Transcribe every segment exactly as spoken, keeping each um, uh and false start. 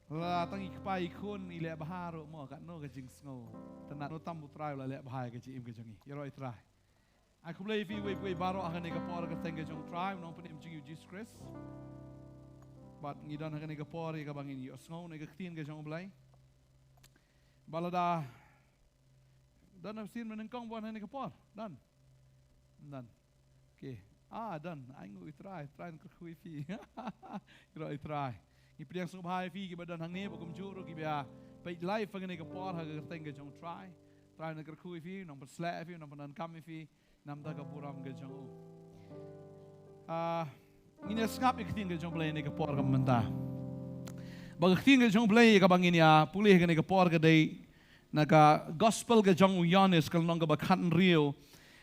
La tang i kpa i khun i leh bha ruh mo, katno ka jingsngew. Tang nangno tam U Trai u la leh bha ïa ka jingim ka jong ngi. Ïaroh ïa U Trai. Ai khublei ïa phi uwei pa uwei baroh ha kane ka por ka kyrteng ka jong U Trai, u Nongpynim jong ngi U Jisu Khrist. Bad ngi don ha kane ka por ïa kaba ngin ïohsngew na ka ktien ka jong U Blei. Ba lada don ha sien mynnyngkong ba wan ha kane ka por. Don. Don. Okay. Ah, don. Ai nguh ïa U Trai, U Trai un kyrkhu ïa phi. Ïaroh ïa U Trai. Ngi pdiang sngewbha ïa phi kiba don hangne, ba kumjuh ruh kiba peit live ha kane ka por ha ka kyrteng ka jong U Trai. U Trai un kyrkhu ïa phi, un nang pynsleh ïa phi, un nang pyndonkam ïa phi. Namar ka burom ka jong u. Ah, ngin ïa sngap ïa ka ktien ka jong U Blei ha kane ka por ka mynta. Ba ka ktien ka jong U Blei kaba ngin ïa pule ha kane ka por ka dei na ka gospel ka jong u Ïoannis ka lynnong kaba khathynriew.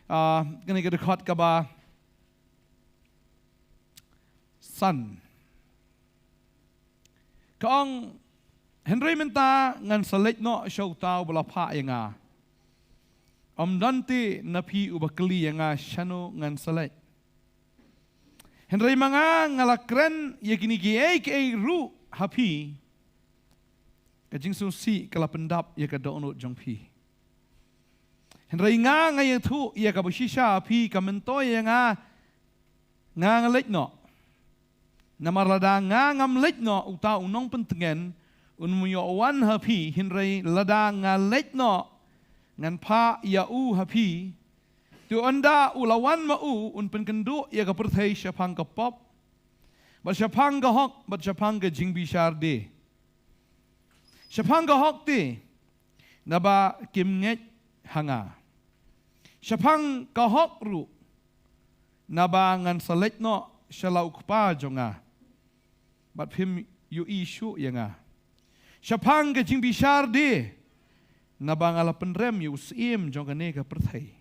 Ah, kane ka dkhot kaba san. Ka ong, hynrei mynta ngan sa leit noh sha uta uba la phah ïa nga. Ym don te na phi uba kylli ïa nga shano ngan sa leit. Hynrei ma nga nga la kren ïa kine kiei kiei ruh ha phi. Ka jingsngewsih ka la pyndap ïa ka dohnud jong phi. Hynrei nga nga ïathuh ïa kaba shisha ha phi, ka myntoi ïa nga, nga nga leit noh. Namar lada nga ngam leit noh, uta u nongpyntngen un ym ïoh wan ha phi, hynrei lada nga leit noh, ngan phah ïa u ha phi. Te ynda u la wan ma u, un pynkynduh ïa ka pyrthei shaphang ka pop, bad shaphang ka hok, bad shaphang ka jingbishar de. Shaphang ka hok te, naba kim ngeit ha nga. Shaphang ka hok ruh, naba ngan sa leit noh sha la u Kpa jong nga. Bad phim ïohi shuh ïa nga. Shaphang ka jingbishar de, naba nga la pynrem ïa u syiem jong kane ka pyrthei.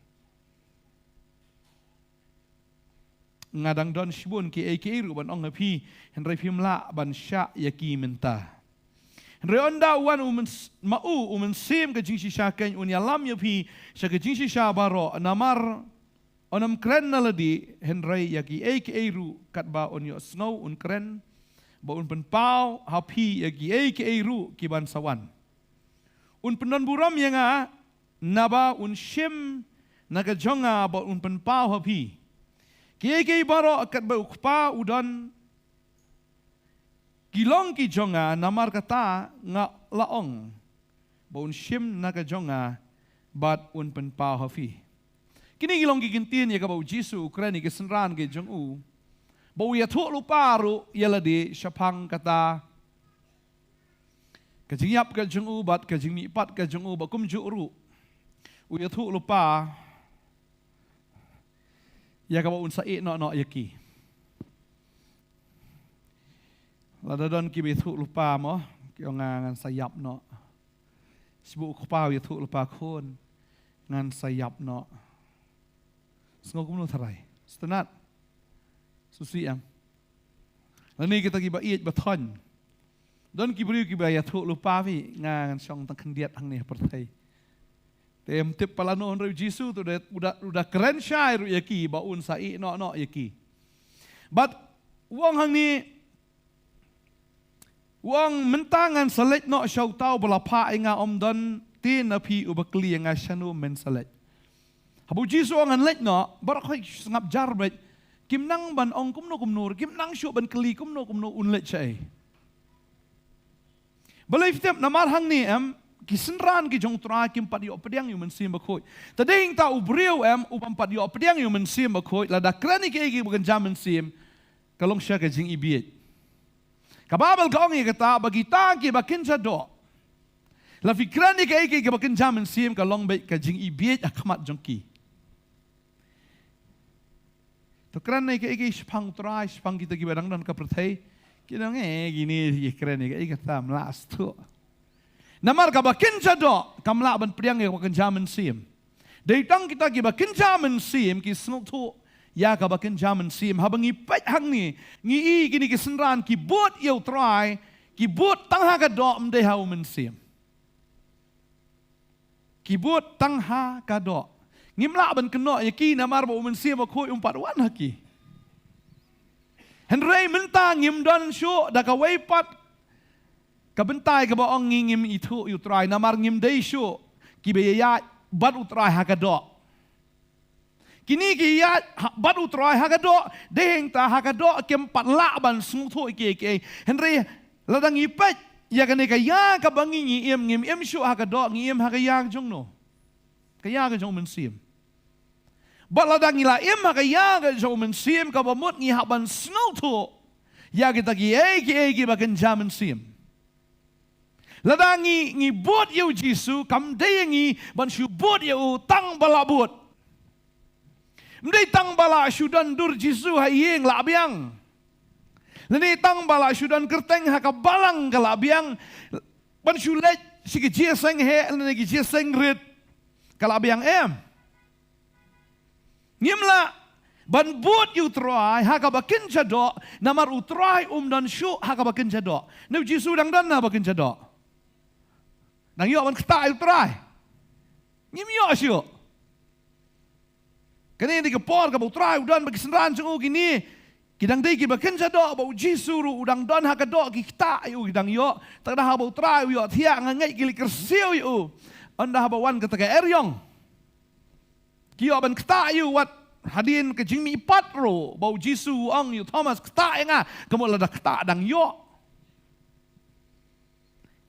Nga dang don shibun kiei kiei ruh ban ong ha phi, hynrei phim lah ban shah ïa ki mynta. Hynrei ynda u wan u myns-, ma u, u Mynsiem ka jingshisha keiñ un ïalam ïa phi sha ka jingshisha baroh, namar un ym kren na lade, hynrei ïa kiei kiei ruh katba un ïohsngew un kren, ba un pynpaw ha phi ïa kiei kiei ruh kiban sa wan. Un pyndonburom ïa nga, naba un shim na ka jong nga bad un pynpaw ha phi. Kiei kiei baroh katba u Kpa u don, ki long ki jong nga, namar kata nga la ong ba un shim na ka jong nga bad un pynpaw ha phi. Kine ki long ki kyntien ïa kaba u Jisu u kren ïa ki synran ki jong u, ba u ïathuhlypa ruh ïa lade shaphang kata ka jingïap ka jong u bad ka jingmihpat ka jong u, bad kumjuh ruh u ïathuhlypa ïa kaba un sa ïehnoh noh ïa ki. Lada don kiba ïathuhlypa mo, ki ong nga ngan sa ïap noh. Shu u Kpa u ïathuhlypa khun, ngan sa ïap noh. Sngew kumno tharai? Sngewtynnat? Sngewsih em? Lane kita kiba ïeit ba thoiñ. Don ki briew kiba ïathuhlypa phi, nga ngan shong tang khyndiat hangne ha pyrthei. Te ym tip pat lano hynrei u Jisu te u da, u da, u da kren shai ruh ïa ki ba un sa ïehnoh noh ïa ki. Bad u ong hangne, u ong mynta ngan sa leit noh sha uta uba la phah ïa nga, ym don te na phi uba kylli ïa nga shano men sa leit. Haba u Jisu u ong ngan leit noh, baroh khoit sngap jar beit. Kim nang ban ong kumno kumno, kim nang shuh ban kylli kumno kumno un leit shaei. Balei phi tip? Namar hangne em, ki synran ki jong u Trai kim pat ïoh pdiang ïa u Mynsiem Bakhuid. Te dei hangta u briew em, u bym pat ïoh pdiang ïa u Mynsiem Bakhuid, lada kren ïa kiei kiei ba kynja mynsiem, ka long sha ka jingibieit. Ka Baibl ka ong ïa kata ba kita kiba kynja doh, la phi kren ïa kiei kiei kiba kynja mynsiem, ka long beit ka jingibieit ha khmat jong ki. To kren ïa kiei kiei shaphang u Trai, shaphang kita kiba dang don ha ka pyrthei, ki dang, eh, kine ki kren ïa kiei kata, ym lah shuh. Namar kaba kynja doh kam lah ban pdiang ïa kaba kynja mynsiem. Dei tang kita kiba kynja mynsiem ki sngewthuh ïa kaba kynja mynsiem. Haba ngi peit hangne, ngi i kine ki synran ki bud ïa u Trai, ki bud tang ha ka doh, ym dei ha u Mynsiem. Ki bud tang ha ka doh. Ngim lah ban kynnoh ïa ki namar ba u Mynsiem Bakhuid um pat wan ha ki. Hynrei mynta ngim don shuh da kawei pat Ka bynta kaba ong ngi ngim ithuh ïa u Trai namar ngim dei shuh kiba ïaid bad u Trai ha ka doh. Kine ki ïaid ha, bad u Trai ha ka doh, dei hangta ha ka doh kim pat lah ban sngewthuh ïa kiei kiei. Hynrei lada ngi peit ïa kane ka ïa kaba ngi ngi im, ngim im shuh ha ka doh, ngi im ha ka ïa ka jong no. Ka ïa ka jong u Mynsiem. Bad lada ngi la im ha ka ïa ka jong u Mynsiem kaba mut ngi hap ban sngewthuh ïa kita kiei kiei kiba kynja mynsiem. Lada ngi, ngi bud ïa u Jisu, kam dei ïa ngi ban shu bud ïa u tang ba la bud. Ym dei tang ba la shu don dur Jisu ha ïing la biang. Lane tang ba la shu don kyrteng ha ka balang ka la biang. Ban shu leit sha ki jingïaseng heh lane ki jingïaseng rit ka la biang, em. Ngim lah ban bud ïa u Trai ha kaba kynja doh, namar u Trai um don shuh ha kaba kynja doh. Ne u Jisu dang don ha ba kynja doh? Dang ïoh ban ktah ïa u Trai? Ngim ïoh shuh. Kane dei ka por kaba u Trai u don bad ki synran jong u, kine ki dang dei kiba kynja doh, bad u Jisu ruh u dang don ha ka doh, ki ktah ïa u, ki dang ïoh. Te lada haba u Trai u ïohthiah, nga ngeit ki leit kyrsiew ïa u. Ynda haba wan kata ka eriong, ki ïoh ban ktah ïa u, wat hadien ka jingmihpat ruh ba u Jisu u ong ïa u Thomas, "Ktah ïa nga, ka mut lada ktah dang ïoh."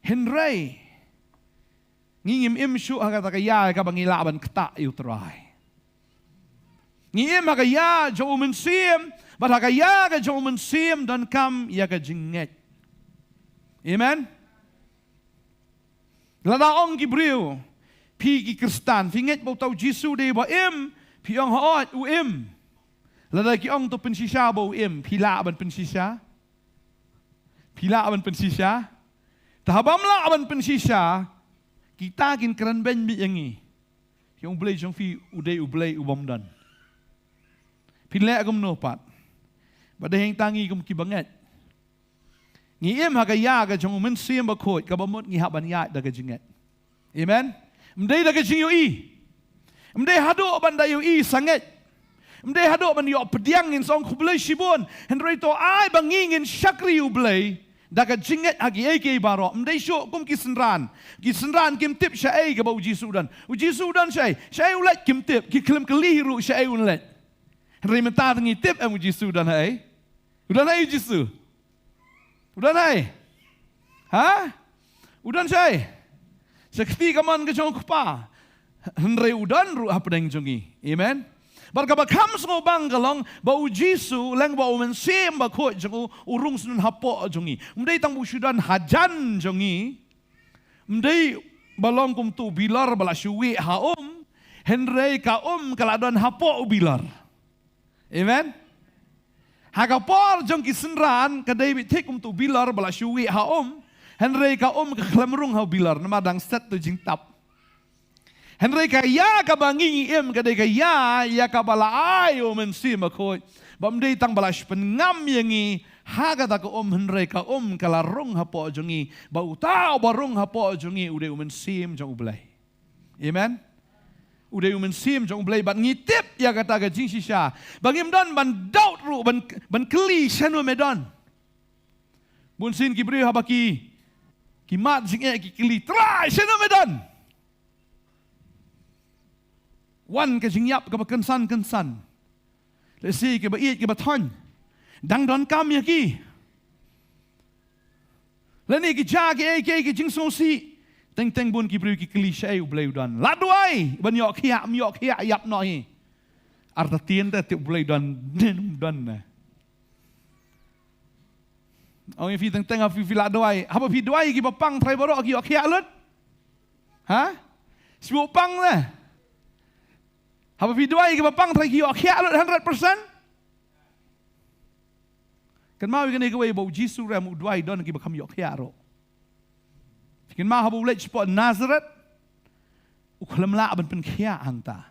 Hynrei ngi ngim im shuh ha kata ka ïa kaba ngi lah ban ktah ïa u Trai. Ngi im ha ka ïa jong u Mynsiem, bad ha ka ïa ka jong u Mynsiem donkam ïa ka jingngeit. Amen. Lada ong ki briew, phi ki Khristan, phi ngeit ba uta u Jisu dei ba im, phi ong, "Hooid, u im." Lada ki ong, "To pynshisha ba u im," phi lah ban pynshisha? Phi lah ban pynshisha? Te haba ym lah ban pynshisha, kita kin kren beiñ beit ïa ngi. Ïa u Blei jong phi u dei u Blei u bym don. Phin leh kumno pat? Ba dei hangta ngi kum kiba ngeit. Ngi im ha ka ïa ka jong u Mynsiem Bakhuid, kaba mut ngi hap ban ïaid da ka jingngeit. Amen. Ym dei da ka jingïohi. Ym dei haduh ban da ïohi sangeh. Ym dei haduh ban ïoh pdiang ngin sa ong khublei shibun. Hynrei to ai ba ngi ngin shakri ïa u Blei da ka jingngeit ha kiei kiei baroh. Ym dei shuh kum ki synran. Ki synran kim tip shaei kaba u Jisu u don. U Jisu u don shaei? Shaei u leit kim tip. Ki khlem kylli ruh shaei un leit. Hynrei mynta ngi tip, em, u Jisu u don haei? U don haei u Jisu? U don haei? Ha? U don shaei? Sha kti kamon ka jong u Kpa. Hynrei u don ruh hapdeng jong ngi. Amen. Bad kaba kham sngewbang ka long ba u Jisu, lyngba u Mynsiem Bakhuid jong u, u rung sha hapoh jong ngi. Ym dei tang ba u shu don hajan jong ngi. Ym dei ba long kum uto u bilor ba la shu wieh ha um. Hynrei ka um ka la don hapoh u bilor. Amen. Ha ka por jong ki synran ka dei beit thik kum uto u bilor ba la shu wieh ha um. Hynrei ka um ka khlem rung ha u bilor namar dang set uto u jingtap. Hynrei ka ïa kaba ngi ngi im ka dei ka ïa, ïa kaba la ai u Mynsiem Bakhuid. Ba ym dei tang ba la shu pynngam ïa ngi ha kata ka um, hynrei ka um ka la rung hapoh jong ngi. Ba uta uba rung hapoh jong ngi u dei u Mynsiem jong u Blei. Amen. U dei u Mynsiem jong u Blei bad ngi tip ïa kata ka jingshisha. Ba ngim don ban doubt ruh, ban, ban kylli shano me don. Bunsien ki briew haba ki, ki mad jingeh ki kylli, Trai, shano me don? Wan ka jingïap kaba kynsan kynsan. Lehse kiba ïeit kiba thoiñ dang donkam ïa ki. Lane ki jia kiei kiei ki jingsngewsih. Teng teng bun ki briew ki kylli shaei u Blei u don. La duwai ban ïoh khiah, ym ïoh khiah, ïap noh hi. Artatien te tip u Blei u don, ym don ne. Ong ïa phi teng teng ha phi, phi la duwai. Haba phi duwai kiba pang trai baroh ki ïoh khiah lut? Ha? Shu pang ne. Haba phi duwai kiba pang trai ki ïoh khiah lut hundred percent? Kynmaw ïa kane kawei ba u Jisu u ong u duwai don kiba kham ïoh khiah ruh. Phi kynmaw haba u leit shapoh Nazareth, u khlem lah ban pynkhiah hangta.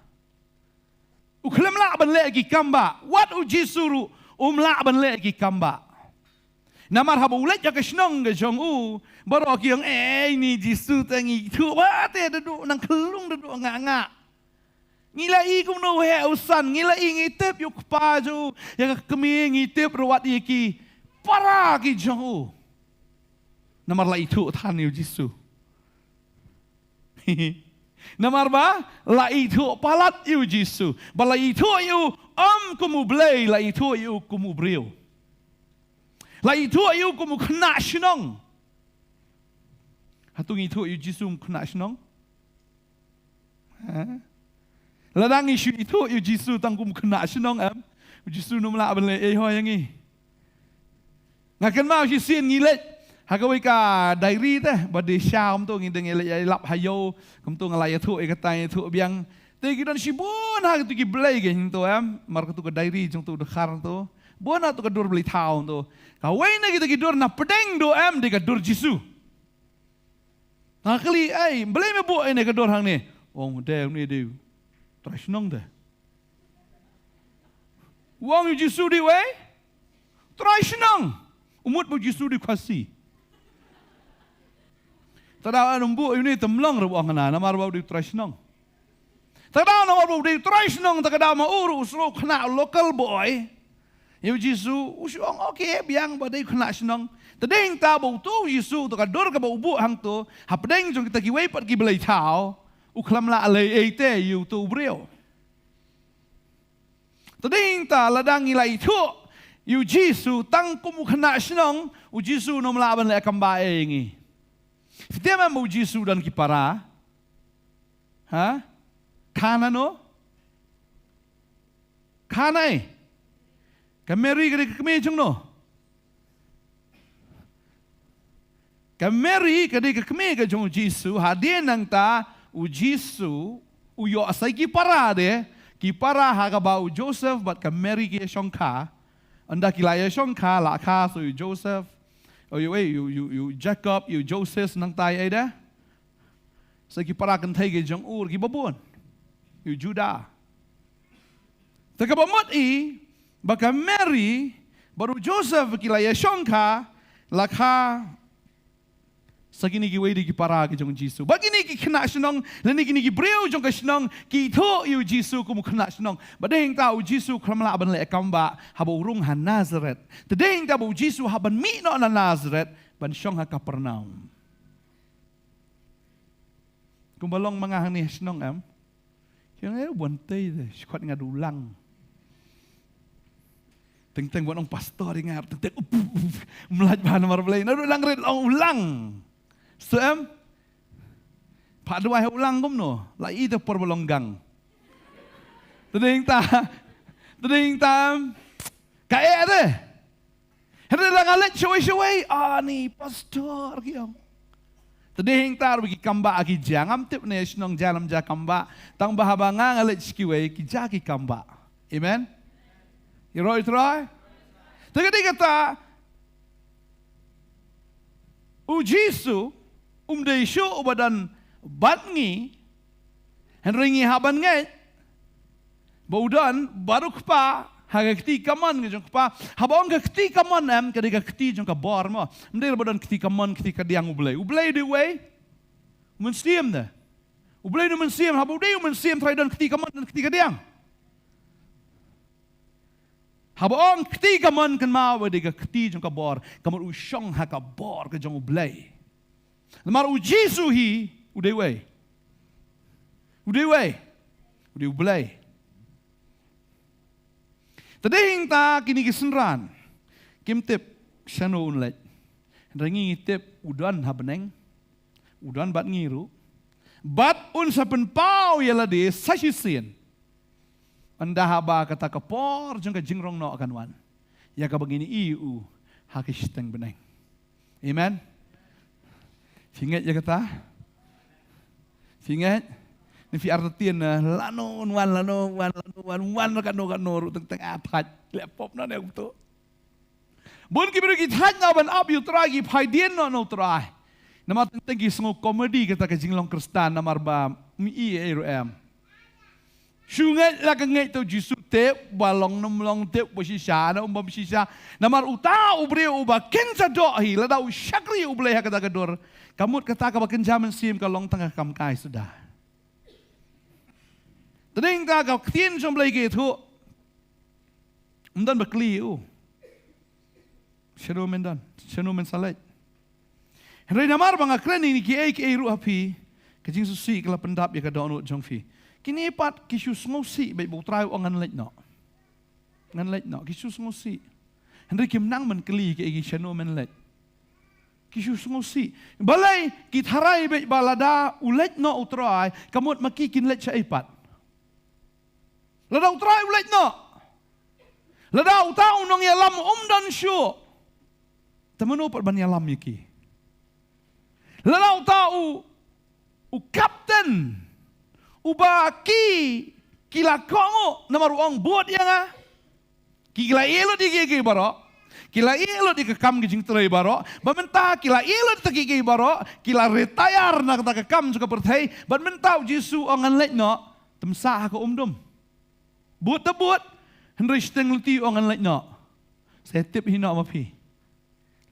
U khlem lah ban leh ki kam bah. Wat u Jisu ruh um lah ban leh ki kam bah. Namar haba u leit ïa ka shnong ka jong u, baroh ki ong, "Ei, ni Jisu te ngi thuh ba te da duh nang khlung da duh nga nga." Ngi la i kumno u heh u san, ngi la i, ngi tip ïa u kpa jong u, ïa ka kmie ngi tip ruh wat ïa ki para ki jong u. Namar la ithuh than ïa u Jisu. Namar ba la ithuh palat ïa u Jisu. Ba la ithuh ïa u ym kum u Blei, la ithuh ïa u kum u briew. La ithuh ïa u kum u khynnah shnong. Hato ngi ithuh ïa u Jisu kum u khynnah shnong? Ha? Lada ngi shu ithuh ïa u Jisu tang kum u khynnah shnong em, u Jisu um lah ban leh ei ho ïa ngi. Nga kynmaw shisien ngi leit ha kawei ka diary te, ba dei sha kumto ngi dang ïaleit ïalap ha ïew, kumto nga la ïathuh ïa kata ïathuh biang. Te ki don shibun ha kito ki blei ki hangto em, mar kito ka diary jong uto u dkhar to. Bun ha uto ka dur blei thaw to. Kawei na kito ki dur na pdeng to em, dei ka dur Jisu. Nga kylli, "Ei, balei me buh ïa kane ka dur hangne?" Ong, "Dei, une dei u trai shnong te." Ong, "U Jisu dei uei?" "Trai shnong." U mut ba u Jisu dei u Khasi. Te da u ong, "Buh ïa une te ym long ruh," ong, "hana, namar ba u dei u trai shnong." Te da u ong, "Namar ba u dei u trai shnong," te ka da ma u ruh u shu khynnah local boy. Ïa u Jisu, u shu ong, "Okay, biang ba dei u khynnah shnong." Te dei hangta ba uto u Jisu, uto ka dur kaba u buh hangto, hapdeng jong kita kiwei pat ki blei thaw, u khlem lah leh ei te ïa uto u briew. Te dei hangta lada ngi la ithuh ïa u Jisu tang kum u khynnah shnong, u Jisu um lah ban leh kam ba ei ïa ngi. Phi tip em ba u Jisu u don ki para? Ha? Kane no? Kane. Ka Mary ka dei ka kmie jong no? Ka Mary ka dei ka kmie ka jong u Jisu, hadien nangta u Jisu u ïoh sa ki para de, ki para ha kaba u Joseph bad ka Mary ki ïashongkha. Ynda ki la ïashongkha, la kha sa u Joseph, u, u, u, u, u Jacob, u Joseph nangta ïa de. Sa ki para kynthei ki jong u ki babun. U Judah. Te kaba mut i ba ka Mary bad u Joseph ki la ïashongkha, la kha sa kine kiwei de ki para ki jong u Jisu. Bad kine ki khynnah shnong lane kine ki briew jong ka shnong ki ithuh ïa u Jisu kum u khynnah shnong. Bad dei hangta u Jisu u khlem lah ban leh kam ba haba u rung ha Nazareth. Te dei hangta ba u Jisu u hap ban mih noh na Nazareth ban shong ha Kapernaum. Kumba long ma nga hangne ha shnong em. Shnong, eh, bun tei de, shu khot nga da u Lang. Teng teng ban ong pastor ïa nga, teng teng, up, up, up, mlach bha namar balei. Naduh nangrit ong u Lang. Shu em. Phah duwai ha u Lang kumno, la i te por ba long gang. Te dei hangta. Te dei hangta em. Ka eh te. Hynrei la nga leit shawei shawei, ani pastor ki ong. Te dei hangta ruh ba ki kam ba ki jia, ngam tip ne shnong jia lam jia kam ba. Tang ba haba nga nga leit sha kiwei ki jia ki kam ba. Amen. Ïaroh ïa u Trai. Te ka dei kata u Jisu um dei shuh uba don bad ngi. Hynrei ngi hap ban ngeit ba u don bad u Kpa ha ka kti kamon ka jong u Kpa. Haba ong ka kti kamon em, ka dei ka kti jong ka bor mo. Ym dei ba don kti kamon kti kadiang u Blei. U Blei u dei uwei? U Mynsiem de. U Blei u dei u Mynsiem, haba u dei u Mynsiem trai don kti kamon don kti kadiang. Haba ong kti kamon kynmaw ba dei ka kti jong ka bor, ka mut u shong ha ka bor ka jong u Blei. Namar u Jisu hi u dei uwei? U dei uwei? U dei u Blei. Te dei hangta kine ki synran kim tip shano un leit. Hynrei ngi ngi tip u don ha bneng. U don bad ngi ruh. Bad un sa pynpaw ïa lade sa shisien. Ynda haba kata ka por jong ka jingrong noh kan wan. Ïa kaba ngin ïohi u ha ka shiteng bneng. Amen. Phi ngeit ïa kata? Phi ngeit? Ni phi artatien na lano un wan, lano un wan, lano un wan, wan katno katno ruh teng teng a thait. Leh pop na ne kumto. Bun ki briew ki thait noh ban ap ïa u Trai, ki phai dien noh na u Trai. Namar teng teng ki sngew komedi kata ka jinglong Khristan namar ba ym i ei ruh em. Shu ngeit la ka ngeit te u Jisu, tip ba long ne ym long, tip ba shisha ne ym bym shisha. Namar uta u briew uba kynja doh hi lada u shakri U Blei ha kata ka dur. Ka mut kata kaba kynja mynsiem ka long tang ka kam kai suda. Te dei hangta ka ktien jong U Blei ka ïathuh. Ym don ba kylli ïa u. Shano men don, shano men sa leit. Hynrei namar ba nga kren ïa kiei kiei ruh ha phi, ka jingsngewsih ka la pyndap ïa ka dohnud jong phi. Kine pat ki shu sngewsih beit ba U Trai u ong ngan leit noh. Ngan leit noh, ki shu sngewsih. Hynrei kim nang ban kylli kiei kiei shano men leit. Ki shu sngewsih. Balei ki tharai beit ba lada u leit noh U Trai, ka mut ma ki kin leit shaei pat. Lada U Trai u leit noh. Lada uta u nongïalam um don shuh, te mano pat ban ïalam ïa ki? Lada uta u, u kapten uba ki, ki la kohnguh namar u ong bud ïa nga. Ki, ki la ïeh lut ïa kiei kiei baroh. Ki la ïeh lut ïa ka kam ka jingtrei baroh. Bad mynta ki la ïeh lut ïa kiei kiei baroh. Ki la retire na kata ka kam jong ka pyrthei. Bad mynta U Jisu u ong ngan leit noh. Te msa ha ka um dum. Bud te bud. Hynrei shiteng lynti u ong ngan leit noh. Sa ïatip hi noh ma phi.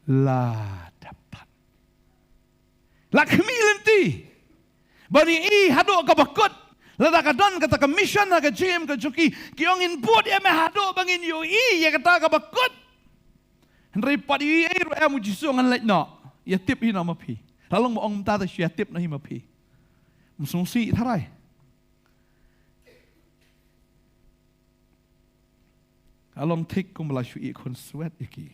Lada pat la khmih lynti ban ïohi haduh kaba kut. Lada ka don kata ka mission ha ka jingim ka jong ki, ki ong ngin bud ïa me haduh ba ngin ïohi ïa kata kaba kut. Hynrei pat ïohi ei ruh em, U Jisu u ong ngan leit noh. Ïatip hi noh ma phi. La long ba ong mynta te shu ïatip noh hi ma phi. Ym sngewsih tharai. Ka long thik kumba la shu ïeh khunswet ïa ki.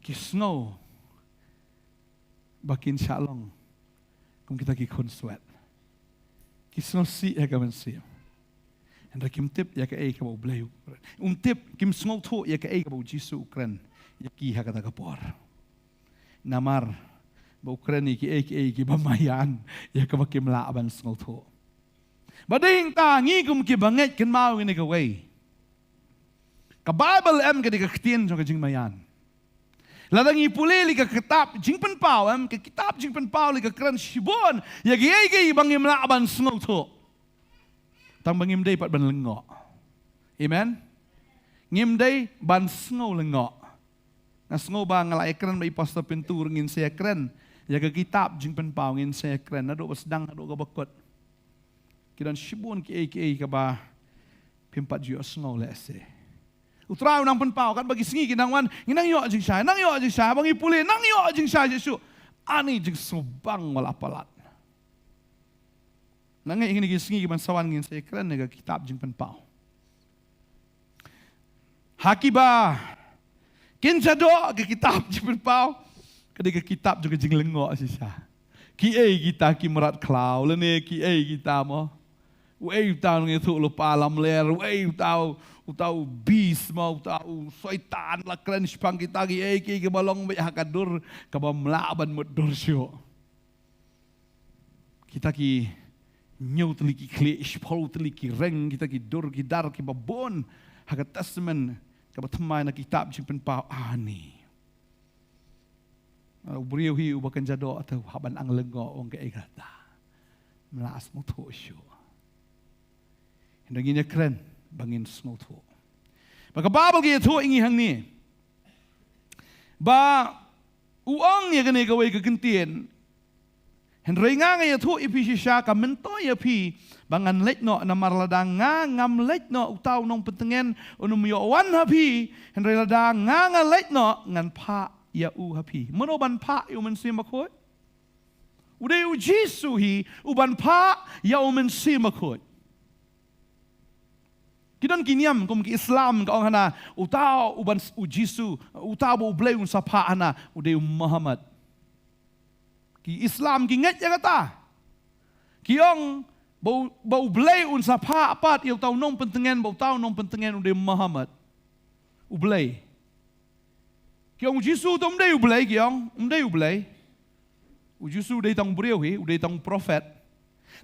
Ki sngew ba kin shah long kum kita ki khunswet. Ki sngewsih ha ka mynsiem. Hynrei kim tip ïa kaei kaba U Blei u kren. Um tip, kim sngewthuh ïa kaei kaba U Jisu u kren ïa ki ha kata ka por. Namar ba u kren ïa kiei kiei kiba maïan, ïa kaba kim lah ban sngewthuh. Ba dei hangta ngi kum kiba ngeit, kynmaw ïa kane kawei. Ka Baibl em ka dei ka ktien jong ka jingmaïan. Lada ngi pule ïa ka kitab Jingpynpaw em, ka kitab Jingpynpaw ïa ka kren shibun ïa kiei kiei ba ngim lah ban sngewthuh. Tang ba ngim dei pat ban lyngngoh. Amen. Ngim dei ban sngew lyngngoh. Nga sngew ba nga la ïakren bad i Pastor Pintur, ngin sa ïakren ïa ka kitab Jingpynpaw, ngin sa ïakren naduh ba sdang haduh kaba kut. Ki don shibun kiei kiei kaba phim pat ju ïohsngew lehse. U Trai u nang pynpaw, katba ki sngi ki nang wan, ngi nang ïoh jingshai, nang ïoh jingshai, ba ngi pule nang ïoh jingshai shuh shuh. Ani jingsngewbang ba la palat. Nga ngeit kine ki sngi kiban sa wan ngin sa ïakren ïa ka kitab Jingpynpaw. Ha kiba kin jadoh ka kitab Jingpynpaw, ka dei ka kitab jong ka jinglyngngoh shisha. Kiei kita ki mrad khlaw lane kiei kita mo? Uei uta u nongïathuhlypa lamler, uei uta u, uta u beast mo, uta u soitan la kren shaphang kita kiei kiei kiba long beit ha ka dur kaba ym lah ban mutdur shuh. Kita ki hynñiew tylli ki khlieh, shiphew tylli ki reng, kita ki dur ki dar kiba bun ha ka Testament kaba thymmai na kitab Jingpynpaw, ani. U briew hi uba kynja doh te hap ban ang lyngngoh, ong kaei kata. Ym lah sngewthuh shuh. Hynrei ngin ïakren ba ngin sngewthuh. Ba ka Baibl ka ïathuh ïa ngi hangne ba u ong ïa kane kawei ka kyntien. Hynrei nga nga ïathuh ïa phi shisha, ka myntoi ïa phi ba ngan leit noh, namar lada nga ngam leit noh, uta u nongpyntngen un ym ïoh wan ha phi. Hynrei lada nga nga leit noh, ngan phah ïa u ha phi. Mano ban phah ïa u Mynsiem Bakhuid? U dei U Jisu hi uban phah ïa u Mynsiem Bakhuid. Ki don ki niam kum ki Islam ka ong hana, uta uban s-, U Jisu, uta ba U Blei un sa phah hana, u dei u Muhammad. Ki Islam ki ngeit ïa kata. Ki ong ba u, ba U Blei un sa phah pat ïa uta u nongpyntngen, ba uta u nongpyntngen u dei Muhammad. U Blei. Ki ong U Jisu te um dei U Blei, ki ong, um dei U Blei. U Jisu u dei tang u briew hi, u dei tang u prophet.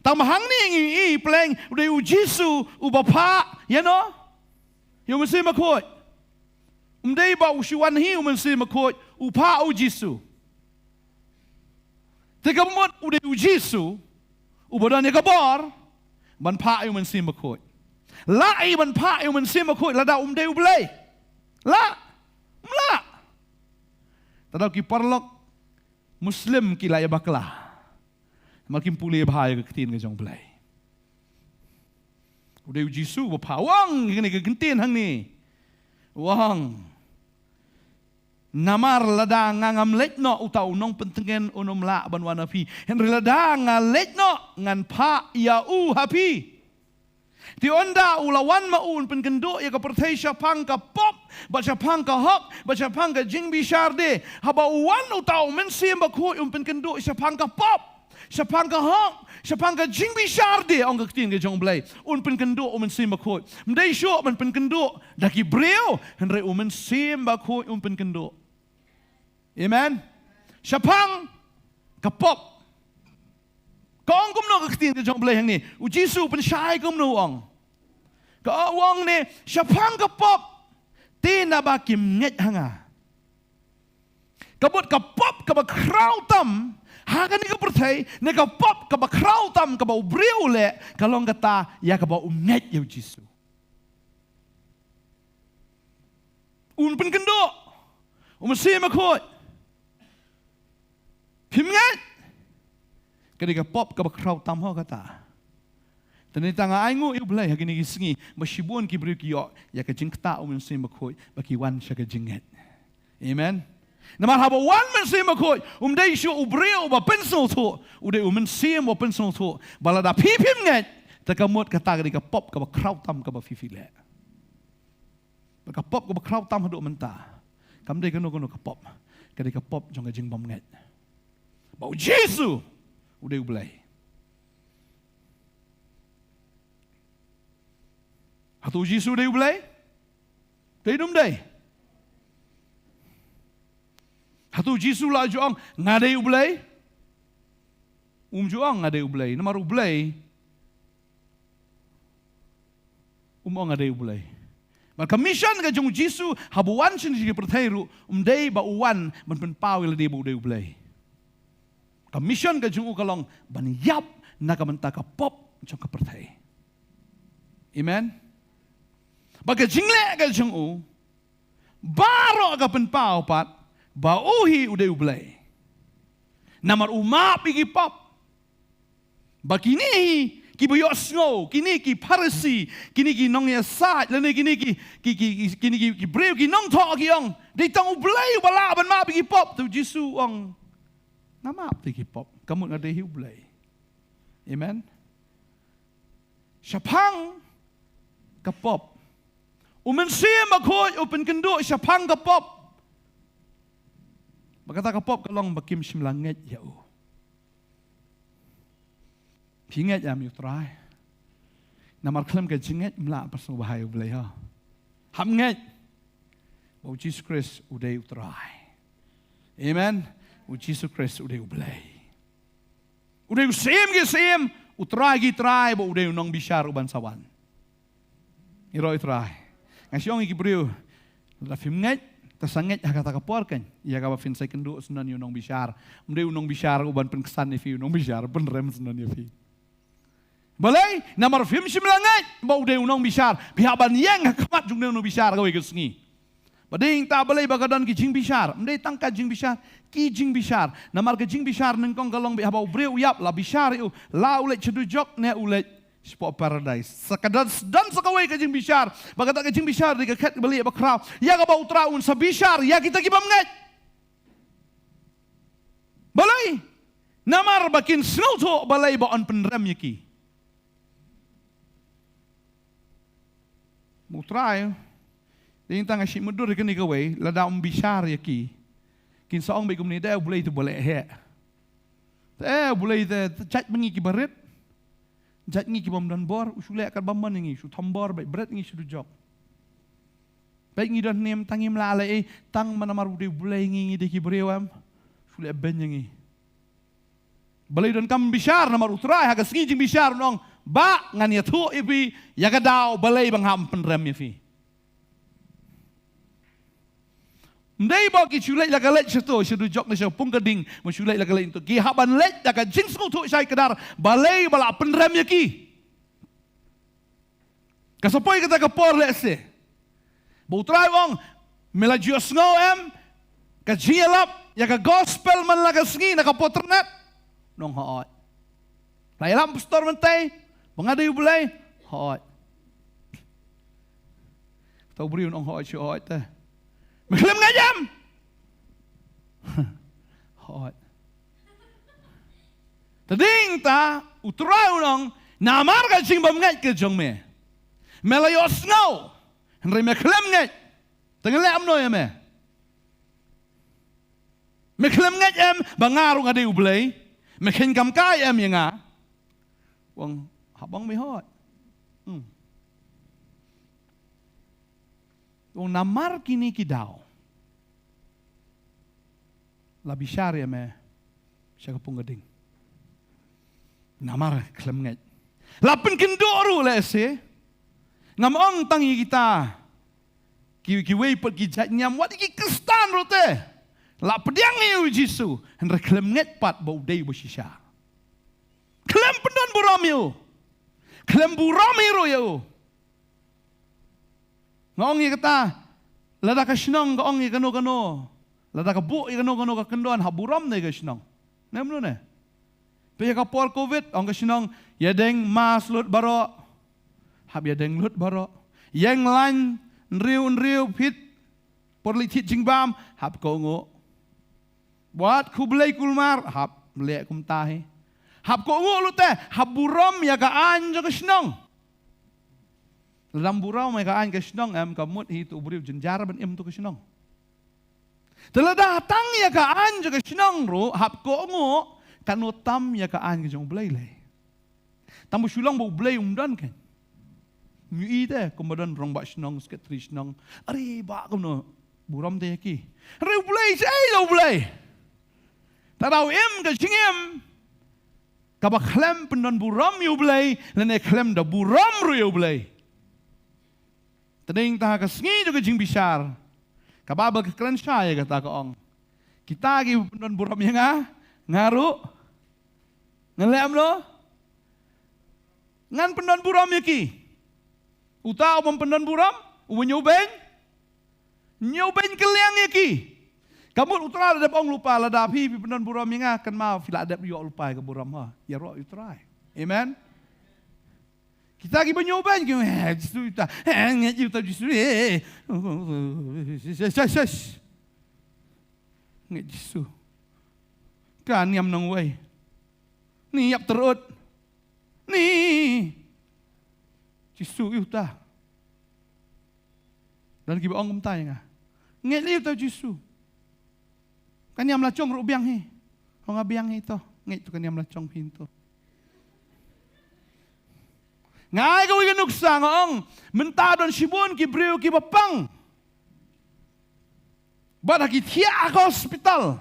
Tang ba hangne ngi i pleng, u dei U Jisu uba phah ïa no? Ïa u Mynsiem Bakhuid. Um dei ba u shu wan hi u Mynsiem Bakhuid, u phah U Jisu. Te ka mut u dei U Jisu uba don ïa ka bor ban phah ïa u Mynsiem Bakhuid. Lah i ban phah ïa u Mynsiem Bakhuid lada um dei U Blei? Lah? Ym lah. Te da ki paralok Muslim ki la ïa bakla. Namar kim pule bha ïa ka ktien ka jong U Blei. U dei U Jisu uba phah, u ong ïa kane ka kyntien hangne. U ong, Namar lada nga ngam leit noh, uta u nongpyntngen un ym lah ban wan ha phi. Hynrei lada nga leit noh, ngan phah ïa u ha phi. Te ynda u la wan ma u, un pynkynduh ïa ka pyrthei shaphang ka pop, bad shaphang ka hok, bad shaphang ka jingbishar de. Haba u wan uta u Mynsiem Bakhuid, un pynkynduh shaphang ka pop, shaphang ka hok, shaphang ka jingbishar de, ong ka ktien ka jong U Blei. Un pynkynduh u Mynsiem Bakhuid. Ym dei shuh ban pynkynduh da ki briew, hynrei u Mynsiem Bakhuid un pynkynduh. Amen. Shaphang ka pop. Ka ong kumno ka ktien ka jong U Blei hangne? U Jisu u pynshai kumno u ong? Ka ong, u ong ne, shaphang ka pop, te naba kim ngeit ha nga. Ka mut ka pop kaba khraw tam ha kane ka pyrthei, ne ka pop kaba khraw tam kaba u briew u leh, ka long kata ïa kaba um ngeit ïa u Jisu. Un pynkynduh u Mynsiem Bakhuid. Phim ngeit? Ka dei ka pop kaba khraw tam ho kata. Te nangta nga ainguh ïa U Blei ha kine ki sngi ba shibun ki briew ki ïoh ïa ka jingktah u Mynsiem Bakhuid, ba ki wan sha ka jingngeit. Amen. Namar haba wan Mynsiem Bakhuid, um dei shuh u briew uba pynsngewthuh, u dei u Mynsiem uba pynsngewthuh. Ba lada phi phim ngeit, te ka mut kata ka dei ka pop kaba khraw tam kaba phi phi leh. Ba ka pop kaba khraw tam haduh mynta, kam dei kano kano ka pop. Ka dei ka pop jong ka jingbymngeit ba u Jisu u dei U Blei. Hato u Jisu u dei U Blei? Dei ne ym dei? Hato u Jisu u la ju ong, nga dei U Blei? Um ju ong nga dei U Blei. Namar U Blei um ong nga dei U Blei. Bad ka mission ka jong u Jisu haba u wan sha kane ka pyrthei ruh, um dei ba u wan ban pynpaw ïa lade ba u dei U Blei. Ka mission ka jong u ka long ban ïap na ka bynta ka pop jong ka pyrthei. Amen. Bad ka jingleh ka jong u baroh ka pynpaw pat ba u hi u dei U Blei. Namar u map ïa ki pop. Ba kine hi kiba ïohsngew, kine ki Pharisi, kine ki nongïasaid, lane kine ki, ki, ki, ki, kine ki, ki briew ki nongthoh ki ong, dei tang U Blei uba lah ban map ïa ki pop. Te u Jisu u ong, nga map ïa ki pop, ka mut nga dei hi U Blei. Amen. Shaphang ka pop. U Mynsiem Bakhuid u pynkynduh shaphang ka pop. Ba kata ka pop ka long ba kim shym la ngeit ïa u. Phi ngeit ïa u Trai? Namar khlem ka jingngeit ym lah ban sngewbha ïa U Blei ha. Hap ngeit ba u Jisu Khrist u dei U Trai. Amen. U Jisu Khrist u dei U Blei. U dei u Syiem ki syiem, u Trai ki trai, bad u dei u nongbishar uban sa wan. Ngi ïaroh ïa u Trai. Nga shu ong ïa ki briew, lada phim ngeit, te sa ngeit ha kata ka por kan, ïa kaba phin sa ïakynduh syndon ïa u nongbishar. Um dei u nongbishar uban pynksan ïa phi, u nongbishar pynrem syndon ïa phi. Balei? Namar phim shym la ngeit ba u dei u nongbishar. Phi hap ban ïeng ha khmat jong u nongbishar kawei ka sngi. Ba dei nangta balei ba ka don ki jingbishar. Ym dei tang ka jingbishar, ki jingbishar. Namar ka jingbishar nyngkong ka long ba haba u briew u ïap, la bishar ïa u, la u leit sha dujok ne u leit shapoh paradais. Sa ka don, don sa kawei ka jingbishar. Ba kata ka jingbishar dei ka khet ba lieh ba khraw, ïa kaba u Trai un sa bishar ïa kita ki bym ngeit. Balei? Namar ba kin sngewthuh balei ba yn pynrem ïa ki. Ba u Trai, dei tang nga shim mutdur ïa kane kawei, lada um bishar ïa ki, kin sa ong beit kumne, da U Blei te ba leh heh. Te U Blei te, te jait ma ngi kiba rit. Jait ngi ki bym don bor, u shu leh kat bym mon ïa ngi, shu thombor beit, bret ngi sha dujok. Beit ngi don hynne tang ngim lah leh ei, tang namar u dei U Blei ngi, ngi dei ki briew em. Shu leh beiñ ïa ngi. Balei donkam bishar? Namar u Trai ha ka sngi jingbishar un ong, ba ngan ïathuh ïa phi ïa ka daw balei ba nga hap pynrem ïa phi. Ym dei ba ki shu leit la ka leit shato, sha dujok ne sha pung ka ding, ba shu leit la ka leit to. Ki hap ban leit da ka jingsngewthuh shai kdar balei ba la pynrem ïa ki. Ka sa poi kata ka por lehse ba u Trai u ong, me la ju ïohsngew em ka jingïalap ïa ka gospel man la ka sngi na ka poternet? Un ong hooid. La ïalap pastor mynta ba nga dei U Blei? Hooid. Te u briew un ong hooid, shu hooid te. Me khlem ngeit em? Hooid. Te dei ta, u Trai u ong, namar ka jingbymngeit ka jong me, me la ïohsngew, hynrei me khlem ngeit. Te nga leh kumno ïa me? Me khlem ngeit em ba nga ruh nga dei U Blei? Me kheiñ kam kai em ïa nga? U ong, hap ong me hooid. Hmm. U ong, namar kine ki daw la bishar ïa me sha ka pung ka ding. Namar khlem ngeit. La pynkynduh ruh lehse. Ngam ong tang ïa kita ki, kiwei pat ki jait niam, wat ïa ki Khristan ruh te la pdiang ïa u Jisu, hynrei khlem ngeit pat ba u dei uba shisha. Khlem pyndon burom ïa u. Khlem burom ïa ruh ïa u. Nga ong ïa kata, lada ka shnong ka ong ïa kano kano, lada ka buh ïa kano kano ka kyndon, hap burom ne ka shnong? Ne mano ne? Peit ïa ka por covid, ong ka shnong, ïadeng mask lut baroh. Hap ïadeng lut baroh. Ïeng lain hynriew hynriew feet por leit thied jingbam, hap kohnguh. Wat khublei kulmar, hap leh kumta hi. Hap kohnguh lut te, hap burom ïa ka aiñ jong ka shnong. Lada ym burom ïa ka aiñ ka shnong em, ka mut hi tu u briew jynjar ban im tu ka shnong. Te lada tang ïa ka aiñ jong ka shnong ruh hap kohnguh, katno tam ïa ka aiñ ka jong U Blei lei. Tang ba shu long ba U Blei um don kein. Ngi ïohi te kumba don rangbah shnong, sekretari shnong, are bah kumno, burom te ïa ki. Hynrei U Blei, shaei ïa U Blei? Te da u im ka jingim kaba khlem pyndon burom ïa U Blei, lane khlem da burom ruh ïa U Blei. Te dei ta ka sngi jong ka jingbishar, ka Baibl ka kren shai ïa kata, ka ong, kita ki pyndon burom ïa nga, nga ruh ngan leh kumno? Ngan pyndon burom ïa ki. Uta u bym pyndon burom, u ñiewbeiñ, ñiewbeiñ kylliang ïa ki. Ka mut U Trai la dep ong lypa, lada phi, phi pyndon burom ïa nga, kynmaw phi la dep ïoh lypa ïa ka burom ha ïaroh ïa U Trai. Amen. Kita kiba ñiewbeiñ ki, eh, Jisu ïa uta, eh, ngeit ïa uta Jisu, eh. Ngeit Jisu. Ka niam nongwei. Ni ïap tyrut. Ni Jisu ïa uta. Don kiba ong kumta ïa nga. Ngeit lei ïa uta Jisu. Ka niam la jong ruh biang hi. Ong nga biang hi to. Ngeit to ka niam la jong phi to. Nga ai kawei ka nuksa, nga ong, mynta don shibun ki briew kiba pang. Bad ha ki thiah ha ka hospital,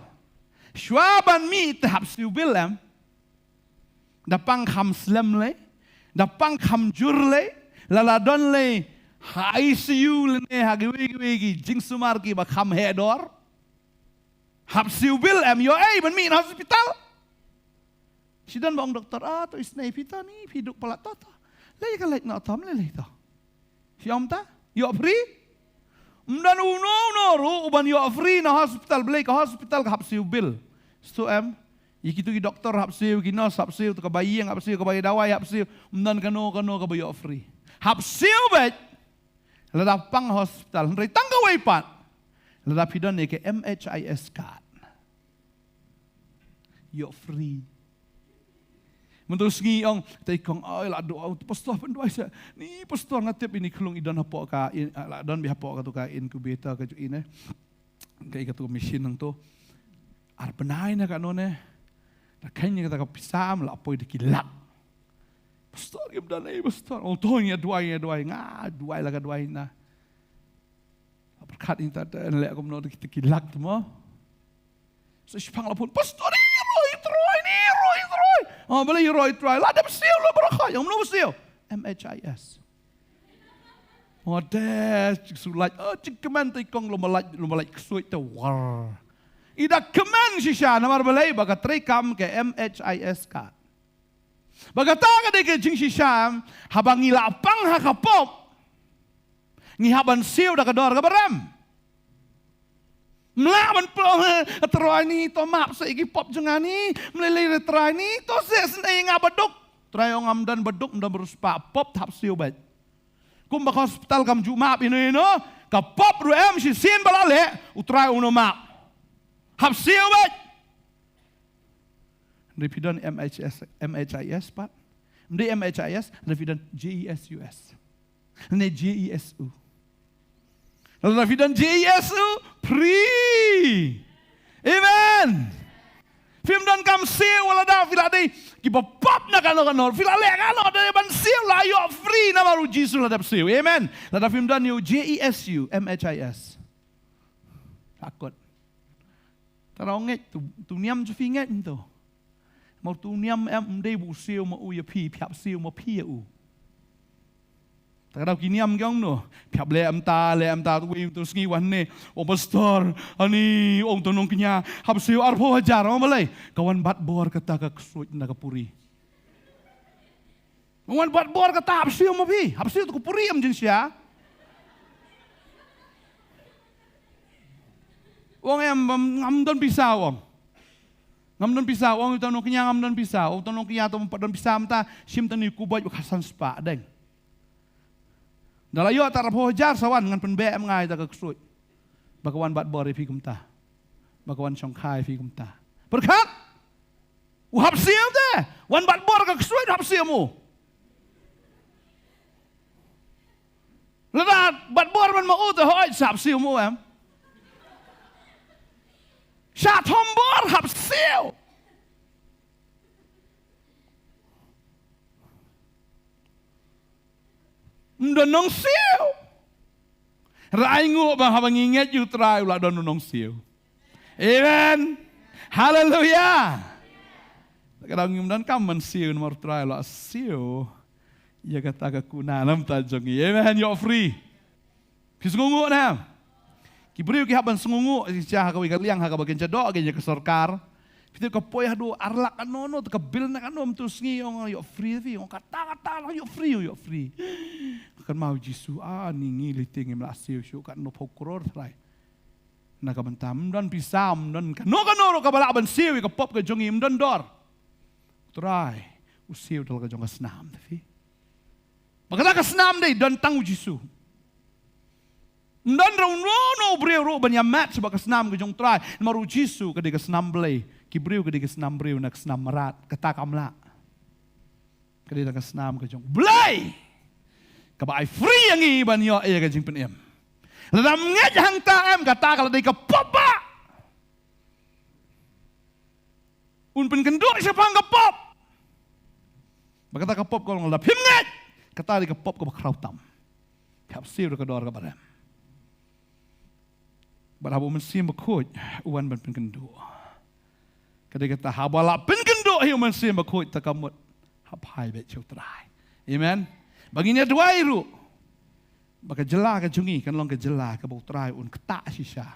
shuwa ban mih te hap siew bill em. Da pang kham slem lei, da pang kham jur lei, la la don lei ha I C U lane ha kiwei kiwei ki jingsumar kiba kham heh dor. Hap siew bill em, ïoh ei ban mih na hospital? Shi don ba ong doktor, ah, to isynei phi to ni, phi duk palat to to. Lei ka leit noh to, lei lei to. Shi ong ta, ïoh free? Ym don uno uno ruh uban ïoh free na hospital, balei ka hospital ka hap siew bill. Sngewthuh em? Ïa kito ki doktor hap siew, ki nurse hap siew, to kaba ïeng hap siew, kaba ïa dawai hap siew. Ym don kano kano kaba ïoh free. Hap siew beit. Lada pang hospital, hynrei tang kawei pat. Lada phi don ïa ka M H I S card, ïoh free. Mynta u sngi ong, te i kong, oi, la duwai, pastor pynduwai sha. Ni pastor, nga tip ine i khlung i don hapoh ka, i, la don beit hapoh kato ka incubator ka jong i ne. Ka i kato ka machine nangto. Ar bnai na kano ne. Da kheiñ ïa kata ka pisa, la poi da ki lak. Pastor, ngim don ei pastor. Ong to, ngi ïa duwai, ngi ïa duwai, nga duwai la ka duwai na. Pyrkhat ïa kata, te leh kumno te kita ki lak te mo. Sa shiphang la phone, pastor, i roi Trai ni, i roi Trai. Oh, balei i roi Trai? La dep siew la baroh. Ïa kumno ba siew? M H I S. Oh, de, jingsulait. Oh, jingkmen te i kong, lum lait, lum lait ksuid te war. I da kmen shisha, namar balei? Ba ka treikam ka M H I S card. Ba kata ka dei ka jingshisha, haba ngi la pang ha ka pop, ngi hap ban siew da ka dor kaba rem. Ym lah ban pynlong, eh, Trai ni to map sa ïa ki pop jong nga ni, ym lei lei Trai ni to seh sngewsih ïa nga baduk. Trai ong ngam don baduk, ym don ba riewspah, pop hap siew beit. Kumba ka hospital kam ju map ïano ïano, ka pop ruh em shisien ba la leh, U Trai uno map. Hap siew beit. Ynda phi don M H S, M H I S pat. Ynda M H I S, ynda phi don J E S U S. Ne J E S U. Lada phi don J E S U, free. Amen. Phim donkam siew lada phi la dei kiba pop na kano kano. Phi la leh kano, dei ban siew la ïoh free namar u Jisu la dep siew. Amen. Lada phim don ïa u J E S U, M H I S. Hakot. Tara ngeit tu, tu niam ju phi ngeit tu. Mar tu niam em, ym dei ba u siew ma u ïa phi, phi hap siew ma phi ïa u. Ta ka daw ki niam ki ong no, phi hap leh em ta, leh em ta, tu wei tu sngi wan ne, o pastor, ani ong to nongkñia, hap siew arphew hajar, ong balei, ka wan bat bor kata ka ksuid na ka puri. Wan bat bor kata hap siew ma phi, hap siew tu ka puri em jin sia. Ong em, em, ngam don pisa ong. Ngam don pisa ong, ito nongkñia ngam don pisa, ito nongkñia to pat don pisa mynta, shim tani kuboi ba khatsan spah deng. Da la ïoh ta arphew hajar sa wan ngan pynbeh em ngai ta ka ksuid. Ba ka wan bat bor ïa phi kumta. Ba ka wan shongkha ïa phi kumta. Pyrkhat. U hap siew te. Wan bat bor ka ksuid hap siew mo. Lada bat bor man ma u te hoi sa hap siew mo em. Sha thom bor hap siew. Ym don nong siew. Rai nguh ba haba ngi ngeit ïa u Trai u la don u nong siew. Amen. Haleluya. Kadang ngim don kam man siew namar u Trai u la siew. Ïa kata ka kuna namta jong ngi. Amen. Ïoh free. Phi sngewnguh ne em? Ki briew ki hap ban sngewnguh, ki sha ha kawei ka liang ha kaba kin sha doh kin ïa ka sorkar. Phi tip ka poi haduh ar lak kano no, te ka bil na kano mynta u sngi ong ïoh free phi, ong kata kata la ïoh free, ïoh free. Kan mau Jisu, ah, ni ngi lei te ngim lah siew shuh katno phew klur trai. Na ka bynta ym don pisa, ym don kano kano ruh kaba lah ban siew ïa ka pop ka jong ngi, ym don dor. Trai, u siew da la ka jong ka snam te phi. Ba kata ka snam dei don tang u Jisu. Ym don ruh uno uno u briew ruh ban ïa match bad ka snam ka jong u Trai. Namar u Jisu ka dei ka snam Blei. Ki briew ka dei ka snam briew na ka snam mrad. Kata kam lah. Ka dei tang ka snam ka jong u Blei. Kaba ai free ïa ngi ban ïoh ïa ka jingpynim. Lada ym ngeit hangta em kata ka la dei ka pop ba. Un pynkynduh shaphang ka pop. Ba kata ka pop ka long lada phim ngeit. Kata dei ka pop kaba khraw tam. Ka hap siew da ka dor kaba rem. Bad haba u Mynsiem Bakhuid u wan ban pynkynduh. Ka dei kata haba la pynkynduh hi u Mynsiem Bakhuid te ka mut hap phai beit sha u Trai. Amen. Ba ngin ïa duwai ruh. Ba ka jylla ka jong ngi kan long ka jylla kaba u Trai un ktah shisha.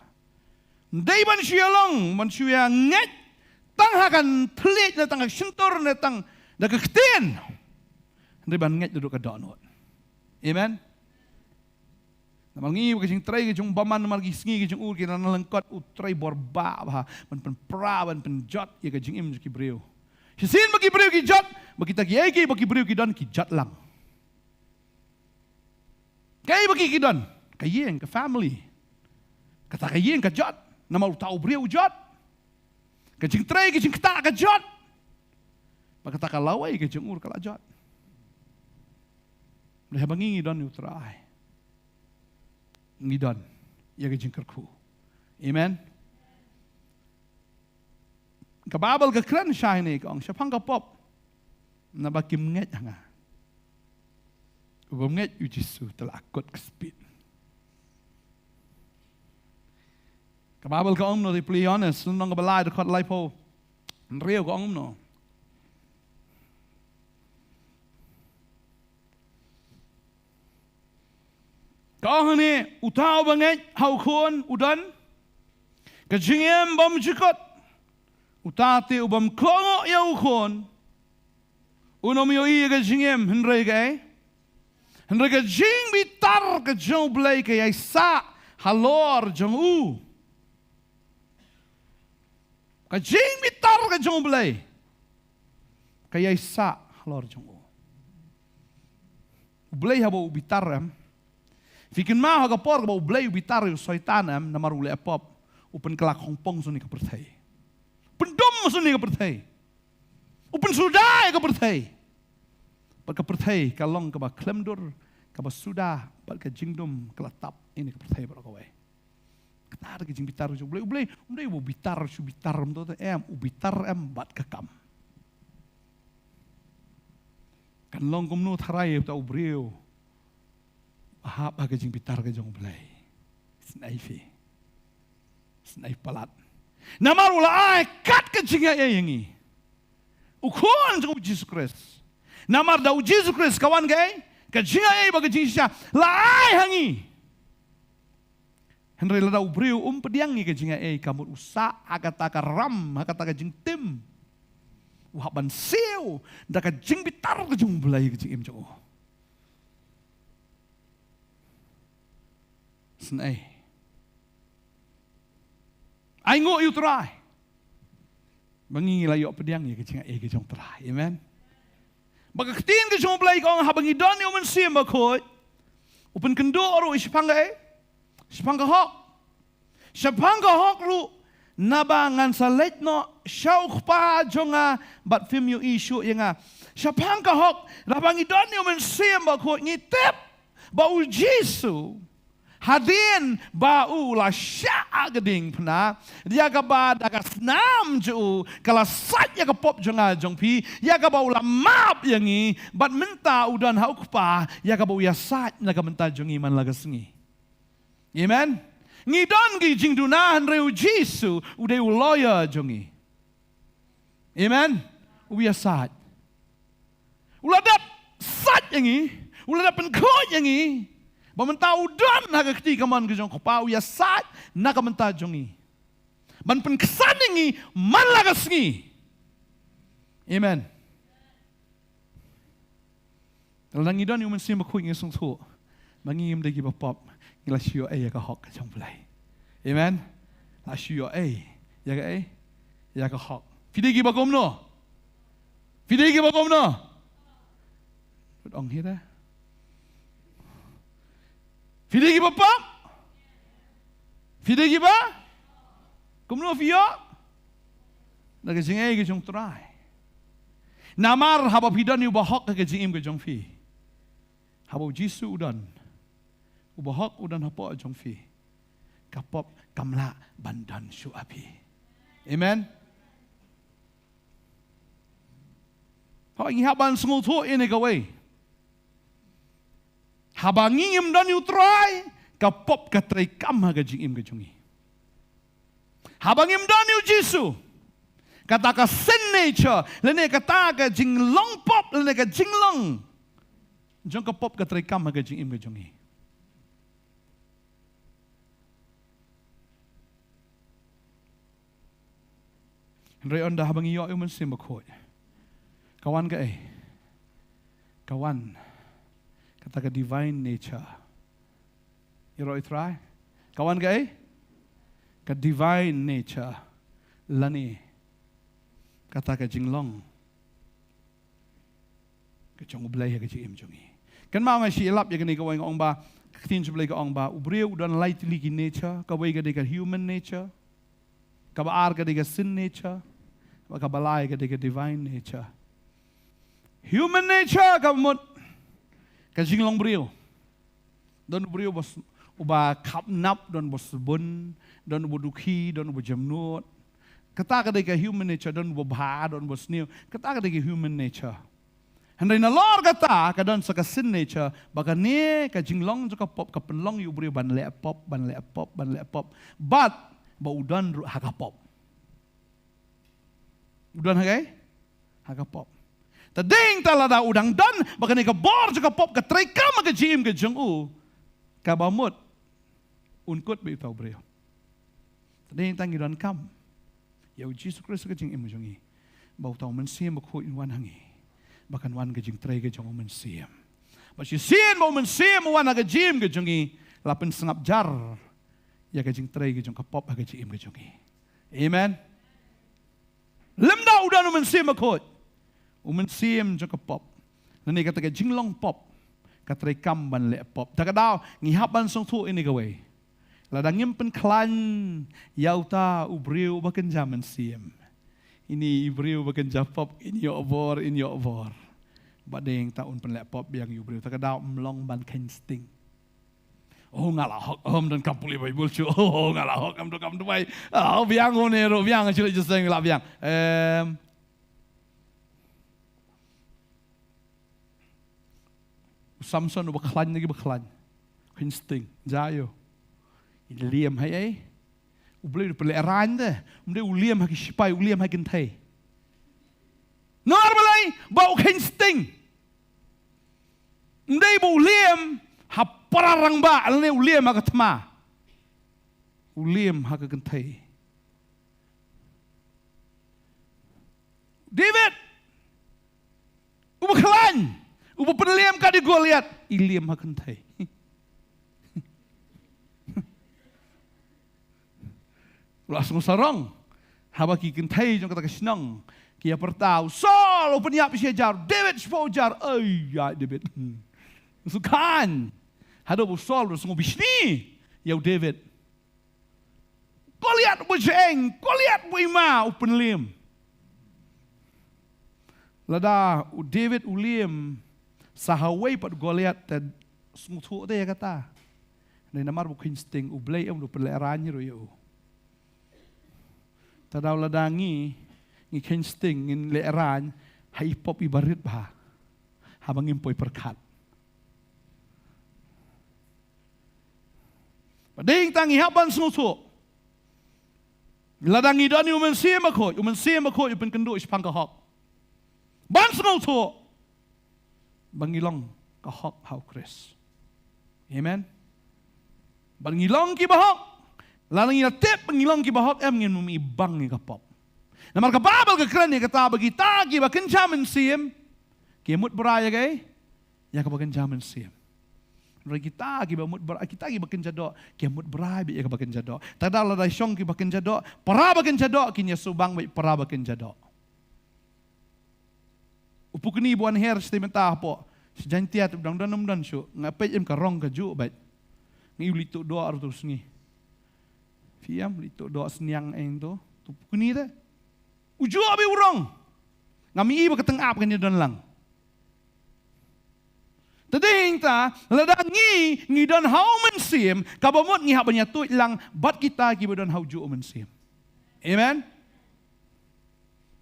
Ym dei ban shu ïa long, ban shu ïa ngeit tang ha ka thylliej ne tang ha ka shyntur ne tang da ka ktien. Ym dei ban ngeit naduh ka dohnud. Amen. Namar ngi ba ka jingtrei ka jong u bymman namar ki sngi ka jong u ki nang lyngkot u trei bor bha bha ban pynpra ban pynjot ïa ka jingim jong ki briew. Shisien ba ki briew ki jot, ba kita kiei kiei ba ki briew ki don ki jot lang. Kaei ba ki ki don? Ka ïing, ka family. Kata ka ïing ka jot. Namar uta u briew u jot. Ka jingtrei ka jingktah ka jot. Ba kata ka lawei ka jong u ka la jot. Dei haba ngi ngi don ïa u Trai. Ngi don ïa ka jingkyrkhu. Amen. Ka Baibl ka kren shai ne ka ong shaphang ka pop. Naba kim ngeit ha nga. Uba ngeit u Jisu te la kut ka speed. Ka Baibl ka ong no, te pli Ïoannis lynnong kaba lai dkhot laiphew hynriew ka ong no. Ka ong hangne, uta uba ngeit ha u Khun u don ka jingim bymjukut. Uta te u bym kohnguh ïa u Khun un ym ïohi ïa ka jingim, hynrei kaei? Hynrei ka jingbitar ka jong u Blei ka ïaisah halor jong u. Ka jingbitar ka jong u Blei ka ïaisah halor jong u. U Blei haba u bitar em. Phi kynmaw ha ka por kaba u Blei u bitar ïa u Soitan em, namar u leh pop, u pynkylla khongpong sha kane ka pyrthei. Pyndum sha kane ka pyrthei. U pynsuda ïa ka pyrthei. Bad ka pyrthei ka long kaba khlem dur, kaba suda, bad ka jingdum ka la tap ïa kane ka pyrthei baroh kawei. Kata ka dei ka jingbitar jong U Blei. U Blei, U Blei um dei uba bitar, shu bitar, um dei em, u bitar em bad ka kam. Kan long kumno tharai ïa uta u briew ba hap ha ka jingbitar ka jong U Blei? Isynei phi. Isynei palat. Namar u la ai kat ka jingaiei ïa ngi. U Khun jong U Jisu Khrist. Namar da U Jisu Khrist ka wan kaei? Ka jingaiei bad ka jingshisha la ai ha ngi. Hynrei lada u briew um pdiang ïa ka jingaiei, ka mut u sah ha kata ka ram, ha kata ka jingtim, u hap ban siew da ka jingbitar ka jong U Blei ha ka jingim jong u. Isynei. Ainguh ïa U Trai ba ngi la ïoh pdiang ïa ka jingaiei ka jong U Trai. Amen. Ba ka ktien ka jong U Blei ka ong, haba ngi don ïa U Mynsiem Bakhuid, u pynkynduh ruh ïa shaphang kaei? Shaphang ka hok. Shaphang ka hok ruh, naba ngan sa leit noh sha U Kpa jong nga bad phim ïohi shuh ïa nga. Shaphang ka hok, haba ngi don ïa U Mynsiem Bakhuid, ngi tip ba U Jisu, hadien ba u la shah ha ka diengphna, ïa kaba da ka snam jong u ka la sait ïa ka pop jong nga jong phi, ïa kaba u la map ïa ngi, bad mynta u don ha U Kpa, ïa kaba u ïasait na ka bynta jong ngi man la ka sngi. Amen. Ngi don ki jingduna, hynrei U Jisu u dei u lawyer jong ngi. Amen. U ïasait. U la dep sait ïa ngi, u la dep pynkhuid ïa ngi. Ba mynta u don ha ka kti kamon ka jong U Kpa, u ïasait na ka bynta jong ngi, ban pynksan ïa ngi man la ka sngi. Amen. Lada ngi don ïa U Mynsiem Bakhuid, ngi sngewthuh ba ngi ngim dei kiba pop, ngi la shu ïoh ei ïa ka hok ka jong U Blei. Amen. La shu ïoh ei ïa kaei? Ïa ka hok. Phi dei kiba kumno? Phi dei kiba kumno? Ong hi da. Phi dei kiba pop? Phi dei kiba? Kumno phi ïoh? Da ka jingaiei ka jong U Trai. Namar haba phi don ïa u bahok ha ka jingim ka jong phi, haba U Jisu u don, u bahok u don hapoh jong phi, ka pop kam lah ban don shuh ha phi. Amen. Haba ngi hap ban sngewthuh ïa kane kawei. Haba ngi ngim don ïa U Trai, ka pop ka treikam ha ka jingim ka jong ngi. Haba ngim don ïa U Jisu, kata ka sin nature, lane kata ka jinglong pop, lane ka jinglong jong ka pop ka treikam ha ka jingim ka jong ngi. Hynrei ynda haba ngi ïoh ïa U Mynsiem Bakhuid, ka wan kaei? Ka wan kata ka divine nature. Ïaroh ïa U Trai. Ka wan kaei? Ka divine nature. Lane kata ka jinglong ka jong U Blei ha ka jingim jong ngi. Kynmaw, nga shu ïalap ïa kane kawei, nga ong ba ka ktien jong U Blei ka ong ba u briew u don lai tylli ki nature, kawei ka dei ka human nature, kaba ar ka dei ka sin nature, bad kaba lai ka dei ka divine nature. Human nature ka mut ka jinglong briew. Don u briew uba s-, uba khapnap, don uba sbun, don uba dukhi, don uba jemnud. Kata ka dei ka human nature, don uba bha, don uba sniew. Kata ka dei ka human nature. Hynrei nalor kata ka don sa ka sin nature, ba kane ka jinglong jong ka pop ka pynlong ïa u briew ban leh pop, ban leh pop, ban leh pop. Bad ba u don ruh ha ka pop. U don ha kaei? Ha ka pop. Te dei tang lada u dang don ba kane ka bor jong ka pop ka treikam ha ka jingim ka jong u, kaba mut un kut beit uta u briew. Te dei tang ngi donkam ïa U Jisu Khrist ha ka jingim jong ngi, ba uta U Mynsiem Bakhuid un wan ha ngi, ba kan wan ka jingtrei ka jong U Mynsiem. Ba shisien ba U Mynsiem u wan ha ka jingim ka jong ngi, la pynsngap jar ïa ka jingtrei ka jong ka pop ha ka jingim ka jong ngi. Amen. Lymda u don U Mynsiem Bakhuid, u mynsiem jong ka pop, lane kata ka jinglong pop, ka treikam ban leh pop. Te ka daw ngi hap ban sngewthuh ïa kane kawei. Lada ngim pynkhlaiñ ïa uta u briew uba kynja mynsiem, Ini i briew ba kynja pop, ini ïoh bor, ini ïoh bor. Ba dei ta un pynleh pop biang ïa u briew. Ta ka daw ym long ban kheiñ sting. Oh, nga la hok, oh, ym donkam pule Baibl shuh. Oh, nga la hok, ym donkam duwai. Oh, biang u ne ruh, biang shuh, jingïaseng la biang. Em. U Samson uba khlaiñ na kiba khlaiñ. Kheiñ sting. Jia ïoh. I liam ha ei. U Blei u pynlehrain te. Ym dei u liam ha ki sipai, u liam ha ki kynthei. Namar balei? Ba u kheiñ sting. Ym dei ba u liam ha para rangbah, lane u liam ha ka thma. U liam ha ka kynthei. David, uba khlaiñ, uba pynliam kat ïa u Goliath, i liam ha kynthei. La sngewsarong, haba ki kynthei jong kata ka shnong ki ïa pyrta, u Saul u pynïap shi hajar, David shiphew hajar, ai ïa David. Hmm. Sngewkhan. Haduh ba u Saul u sngewbishni ïa u David. Goliath uba jeng, Goliath uba ima, u pynliam. Lada u David u liam sa ha uwei pat u Goliath, te sngewthuh te ïa kata. Dei namar ba u kheiñ sting, u Blei em u pynlehrain ruh ïa u. Te daw lada ngi, ngi kheiñ sting, ngin lehrain ha i pop iba rit bha. Haba ngim poi pyrkhat. Ba dei tang ngi hap ban sngewthuh. Lada ngi don ïa u Mynsiem Bakhuid, u Mynsiem Bakhuid u pynkynduh shaphang ka hok. Ban sngewthuh. Ba ngi long ka hok ha u Khrist. Amen. Ba ngi long kiba hok. Lada ngi la tip ba ngi long kiba hok, em, ngin ym ibang ïa ka pop. Namar ka Baibl ka kren ïa kata ba kita kiba kynja mynsiem ki mut brai ïa kaei? Ïa kaba kynja mynsiem. Hynrei kita kiba mut brai, kita kiba kynja doh, ki mut brai beit ïa kaba kynja doh. Te da lada shong kiba kynja doh, para ba kynja doh kin ïa sngewbang beit para ba kynja doh. U pukni ba wan her sha mynta hapoh, sha Jaintia te u dang don ym don shuh, nga peit em ka rong ka juh beit. Ngi u leit tuh doh ar tu sngi. Phi ïam leit tuh doh sniang eng tu, tu pukni te. U juh beit u rong. Ngam i ba ka tyngab kan ïa don lang. Te dei hangta, lada ngi, ngi don ha u Mynsiem, kaba mut ngi hap ban ïa tuid lang bad kita kiba don ha u juh u Mynsiem. Amen.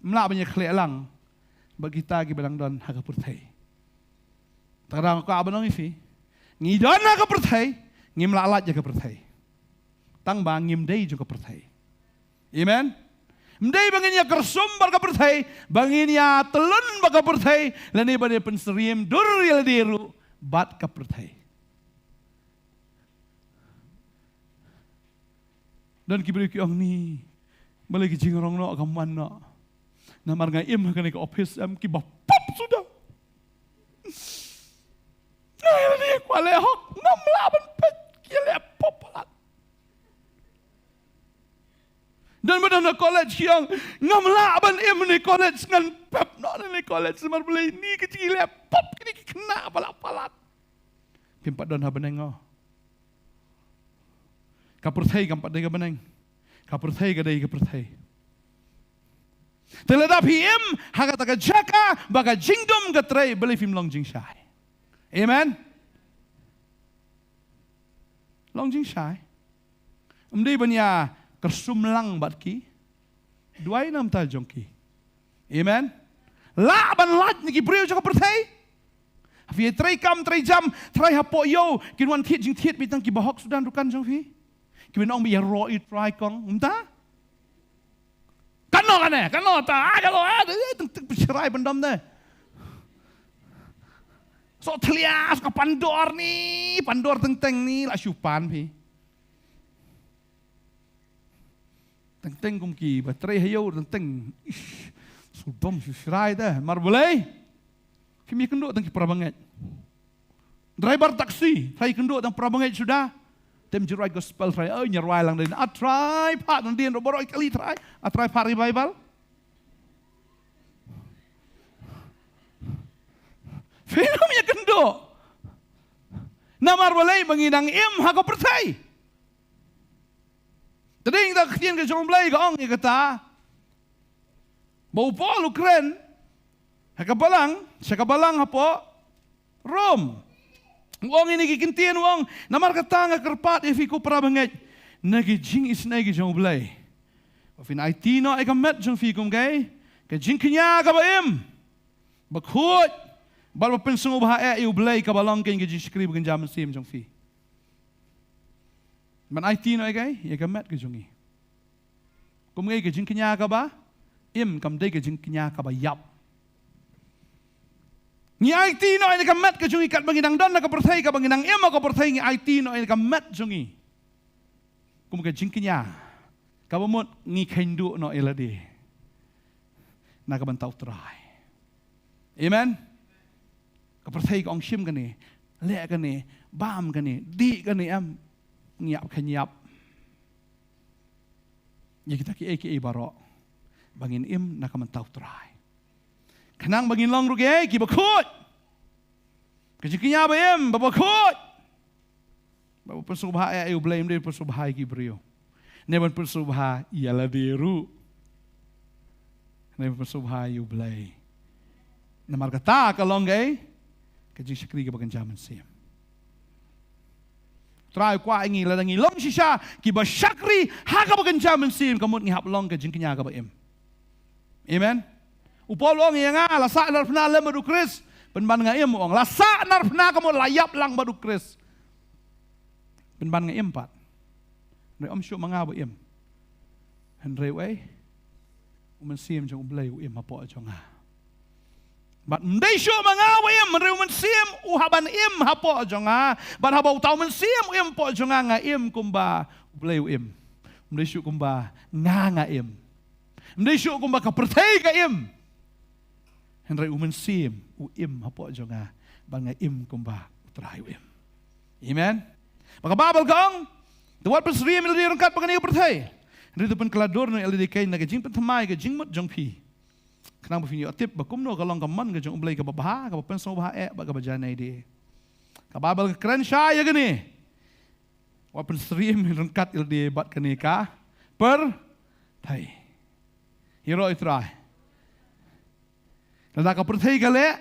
Ym lah ban ïa khleh lang bad kita kiba dang don ha ka pyrthei. Te ka dang ka ba nong ïa phi. Ngi don ha ka pyrthei, ngim lah lait ïa ka pyrthei. Tang ba ngim dei jong ka pyrthei. Amen. Ym dei ba ngin ïa kyrsum bad ka pyrthei, ba ngin ïa tyllun bad ka pyrthei, lane ba ngin pynsyriem dur ïa lade ruh bad ka pyrthei. Don ki briew ki ong ni, balei ki jingrong noh ka man noh. Namar nga im ha kane ka office em kiba pop suda. Ai, lane kwah leh hok, ngam lah ban peit ki leh pop palat. Don ba don na college ki ong, ngam lah ban im ne college, ngan pep noh ne college, namar balei ni ki jingïaleh pop kine ki khynnah palat palat. Phim pat don ha bneng, oh. Ka pyrthei kam pat dei ka bneng. Ka pyrthei ka dei ka pyrthei. Te lada phi im ha kata ka jaka ba ka jingdum ka trei, balei phim long jingshai? Amen. Long jingshai. Ym dei ban ïa kyrsum lang bad ki. Duwai na bynta jong ki. Amen. Lah ban lait na ki briew jong ka pyrthei. Phi trei kam trei jam, trei hapoh ïew, kin wan thied jingthied beit tang kiba hok suda na dukan jong phi. Kiba ong ba ïaroh ïa u trai kong, mynta. Kano kane, kano ta, ah, kano, ah, teng teng pynshrai pyndom te. Soh thlia, soh ka pandor ni, pandor teng teng ni, la shu pan phi. Teng teng kum kiba trei ha ïew teng teng. Ish, shu dom shu shrai te. Namar balei? Phim ïakynduh tang ki para bangeit. Driver taxi, trai kynduh tang para bangeit suda. Te ym ju rwai gospel trai, oi, ngi rwai lang dien. A trai phah lang dien, baroh kali trai. A trai phah revival. Phim ïakynduh. Namar balei? Ba ngi dang im ha ka pyrthei. Te dei da ka ktien ka jong U Blei ka ong ïa kata. Ba u Paul u kren ha ka balang, sha ka balang hapoh Rom. U ong ïa kine ki kyntien, u ong, namar kata nga kyrpad ïa phi ko para bangeit na ki jingisynei ki jong U Blei, ba phin aiti noh ïa ka met jong phi kum ka, ka jingkñia kaba im, bakhuid, bad ba pynsngewbha eh ïa U Blei, kaba long ka jingshakri ba kynja mynsiem jong phi. Ban aiti noh ïa ka, ïa ka met ka jong ngi kum ka, ka jingkñia kaba im, kam dei ka jingkñia kaba ïap. Ngi aiti noh ïa ka met ka jong ngi katba ngi dang don ha ka pyrthei, kaba ngi dang im ha ka pyrthei, ngi aiti noh ïa ka met jong ngi kum ka jingkñia kaba mut ngi kheiñ duh noh ïa lade na ka bynta U Trai. Amen. Ka pyrthei ka ong shim kane, leh kane, bam kane, dih kane, em, ngi ïap kheiñ ïap ïa kita kiei kiei baroh ba ngin im na ka bynta U Trai. Khnang ba ngin long ruh kiei kiba khuid. Ka jingkñia ba im, ba, bakhuid, ba pynsngewbha eh ïa U Blei, ym dei pynsngewbha ïa ki briew, ne ban pynsngewbha ïa lade ruh, ne ban pynsngewbha ïa U Blei. Namar kata ka long ka, ka jingshakri kaba kynja mynsiem. U Trai u kwah ïa ngi, lada ngi long shisha kiba shakri ha kaba kynja mynsiem, ka mut ngi hap long ka jingkñia kaba im. Amen. U Paul u ong ïa nga, la sah narphna lem bad U Khrist, pynban nga im, u ong. La sah narphna ka mut la ïap lang bad U Khrist, pynban nga im pat. Hynrei ym shuh ma nga ba im, hynrei u, eh, U Mynsiem jong U Blei u im hapoh jong nga. Bad ym dei shuh ma nga ba im, hynrei U Mynsiem u hap ban im hapoh jong nga. Bad haba uta U Mynsiem u im hapoh jong nga, nga im kumba U Blei u im. Ym dei shuh kumba nga, nga im. Ym dei shuh kumba ka pyrthei ka im, hynrei U Mynsiem u im hapoh jong nga, bad nga im kumba U Trai u im. Amen. Ba ka Baibl ka ong, to wat pynsyriem ïa lade ryngkat bad kane ka pyrthei, hynrei to pynkylla dur noh ïa lade keiñ na ka jingpynthymmai ka jingmut jong phi, khnang ba phin ïoh tip ba kumno ka long ka mon ka jong U Blei, kaba bha, kaba pynsngewbha eh, bad kaba janai de. Ka Baibl ka kren shai ïa kane, wat pynsyriem ryngkat ïa lade bad kane ka pyrthei. Ïaroh ïa U Trai. Lada ka pyrthei ka leh,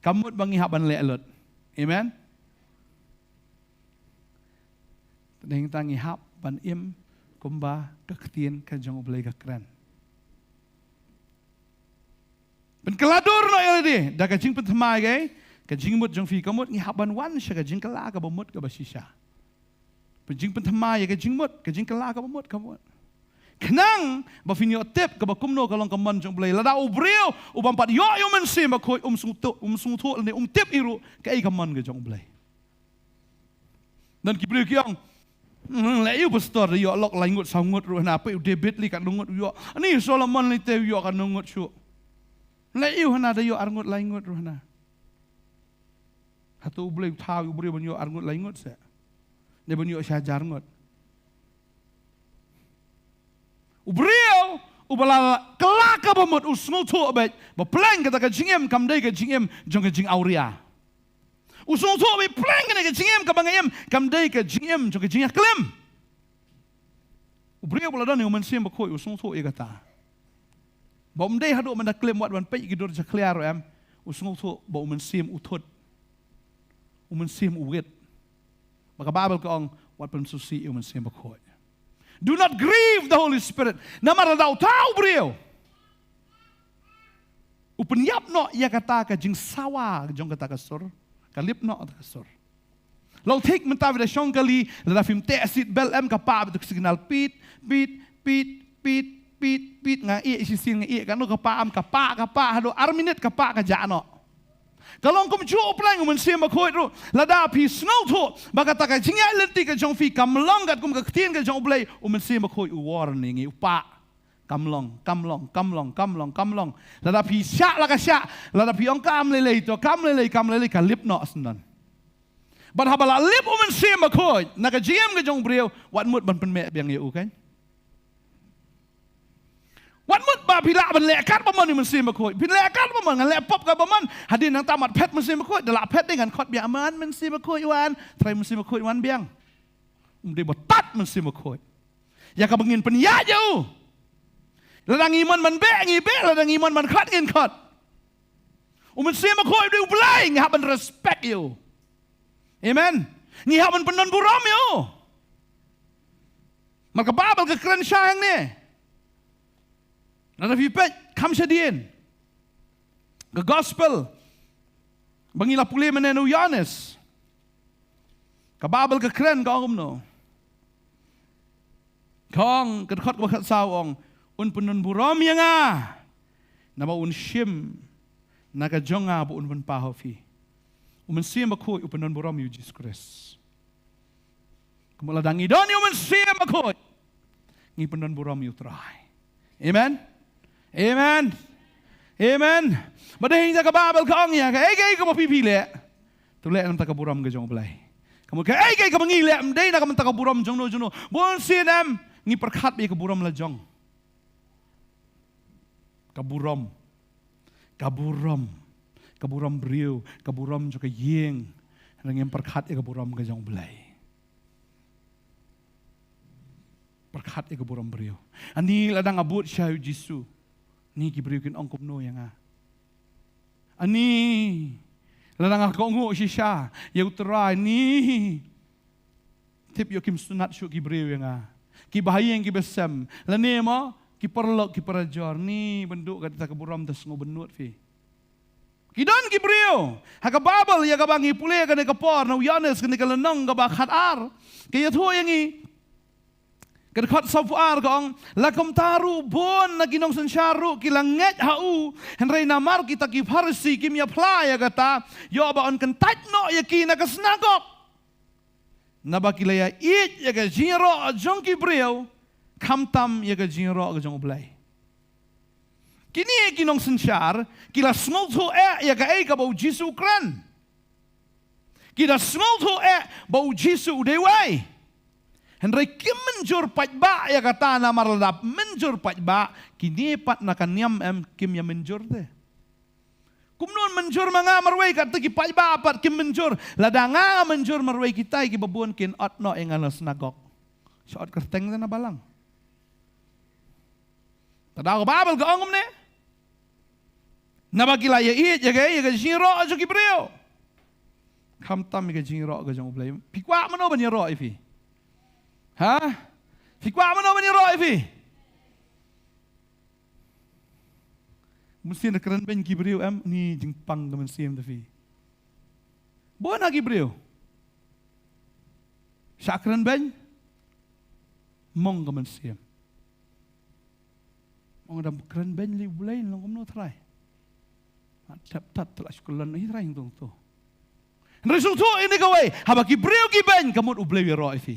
kam mut ba ngi hap ban leh lut. Amen. Te hangta ngi hap ban im kumba ka ktien ka jong U Blei ka kren. Pynkylla dur noh ïa lade da ka jingpynthymmai ka, ka jingmut jong phi, ka mut ngi hap ban wan sha ka jingkylla kaba mut kaba shisha. Pynjingpynthymmai ïa ka jingmut, ka jingkylla kaba mut, kaba mut, khnang ba phin ïoh tip kaba kumno ka long ka mon jong U Blei. Lada u briew u bym pat ïoh ïa U Mynsiem Bakhuid, um sngewthuh, um sngewthuh lane um tip ei ruh kaei ka mon ka jong U Blei. Don ki briew ki ong, "Hmm, leh ïa u pastor da ïoh lok lai ngut saw ngut ruh hana, peit u David lei katno ngut u ïoh. Ani Solomon lei te u ïoh katno ngut shuh. Leh ïa u hana da ïoh ar ngut lai ngut ruh hana." Hato U Blei u thaw ïa u briew ban ïoh ar ngut lai ngut se, ne ban ïoh shi hajar ngut? U briew uba la kylla kaba mut u sngewthuh beit ba pleng kata ka jingim kam dei ka jingim jong ka jingawria. U sngewthuh beit pleng kane ka jingim kaba nga im kam dei ka jingim jong ka jingïaklim. U briew ba la don ïa U Mynsiem Bakhuid u sngewthuh ïa kata. Ba um dei haduh mynta klim wat ban peit ïa ki dur jakhlia ruh em. U sngewthuh ba U Mynsiem u thut. U Mynsiem u wit. Ba ka Baibl ka ong, wat pynsngewsih ïa U Mynsiem Bakhuid. Do not grieve the Holy Spirit. Namar lada uta u briew u pynïap noh ïa kata ka jingsawa jong kata ka sur, ka lip noh kata ka sur. Long thik mynta phi da shong kali, lada phim teh seat belt em ka pah beit u signal pit, pit, pit, pit, pit, pit, nga ïeh shisien nga ïeh, katno ka pah em, ka pah, ka pah, haduh ar minit ka pah ka jah noh. Ka long kumjuh pleng U Mynsiem Bakhuid ruh. Lada phi sngewthuh ba kata ka jingïaid lynti ka jong phi kam long katkum ka ktien ka jong U Blei, U Mynsiem Bakhuid u warn ïa ngi, u pah. Kam long, kam long, kam long, kam long, kam long. Lada phi shah la ka shah, lada phi ong kam lei lei, to kam lei lei, kam lei lei, ka lip noh syndon. Bad haba la lip U Mynsiem Bakhuid na ka jingim ka jong u briew, wat mut ban pynmeh biang ïa u, kan? Wat mut ba phi lah ban leh kat ba mon ïa U Mynsiem Bakhuid. Phin leh kat ba mon, ngan leh pop kat ba mon. Hadien nangta mat phet Mynsiem Bakhuid, da lah phet dei ngan khot biang, man Mynsiem Bakhuid wan, Trai Mynsiem Bakhuid wan biang. Um dei ba tad Mynsiem Bakhuid. Ïa kaba ngin pynïaid ïa u. Lada ngi mon ban beh, ngi beh, lada ngi mon ban khot, ngin khot. U Mynsiem Bakhuid u dei U Blei, ngi hap ban respect ïa u. Amen. Ngi hap ban pyndon burom ïa u. Mar ka Baibl ka kren sha hangne. Lada phi peit kham shadien, ka gospel ba ngi la pule mynne na u Ïoannis, ka Baibl ka kren, ka ong kumno? Ka ong, ka dkhot kaba khatsaw ong, un pyndon burom ïa nga, naba un shim na ka jong nga ba un pynpaw ha phi. U Mynsiem Bakhuid u pyndon burom ïa u Jisu Khrist. Kumba lada ngi don ïa u Mynsiem Bakhuid, ngi pyndon burom ïa u Trai. Amen. Amen. Amen. Ba dei, hynda ka Baibl ka ong ïa kaei kaei kaba phi phi leh, to leh na ka bynta ka burom ka jong U Blei. Ka mut kaei kaei kaba ngi leh, ym dei na ka bynta ka burom jong no jong no. Bun sien em ngi pyrkhat ïa ka burom la jong. Ka burom. Ka burom. Ka burom briew, ka burom jong ka ïing. Hynrei ngim pyrkhat ïa ka burom ka jong U Blei. Pyrkhat ïa ka burom briew. Ani lada nga bud shisha ïa u Jisu, ni ki briew kin ong kumno ïa nga? Ani lada nga kohnguh shisha ïa u Trai, ni tip ïoh kim sngewtynnat shuh ki briew ïa nga, ki bahaïing ki basem, lane mo ki paralok ki parajor, ni ban duh kata ka burom da sngewbynnud phi? Ki don ki briew ha ka Baibl ïa kaba ngi pule kane ka por na u Ïoannis, kane ka lynnong kaba khatar, ka ïathuh ïa ngi. Ka dkhot sawphew ar ka ong, la kumta ruh bun na ki nongsynshar ruh ki la ngeit ha u, hynrei namar kita ki Pharisi kim ïaphla ïa kata, ïoh ba yn kyntait noh ïa ki na ka synagog. Naba ki la ïaieit ïa ka jingïaroh jong ki briew, khamtam ïa ka jingïaroh ka jong U Blei. Kine ki nongsynshar ki la sngewthuh eh ïa kaei kaba u Jisu u kren. Ki la sngewthuh eh ba u Jisu u dei uwei. Hynrei kim mynjur paidbah ïa kata, namar lada mynjur paidbah, kine pat na ka niam em kim ïa mynjur te. Kumno mynjur ma nga marwei, kata ki paidbah pat kim mynjur? Lada nga mynjur marwei, kitai kiba bun kin ot noh ïa nga na synagog. Sha ot kyrteng te na balang. Te da ka Baibl ka ong kumne. Naba ki la ïaieit ïa ka, ïa ka jingïaroh jong ki briew, khamtam ïa ka jingïaroh ka jong U Blei. Phi kwah mano ban ïaroh ïa phi? Ha? Phi kwah mano ban ïaroh ïa phi? Mynsiem da kren beiñ ki briew em, ni jingpang ka mynsiem da phi. Bun na ki briew shah kren beiñ, mong ka mynsiem. Mong da kren beiñ lei U Blei, long kumno Trai? Tep tat la skulon hi Trai, hynrei sngewthuh ïa kane kawei, haba ki briew ki beiñ, ka mut U Blei u ïaroh ïa phi.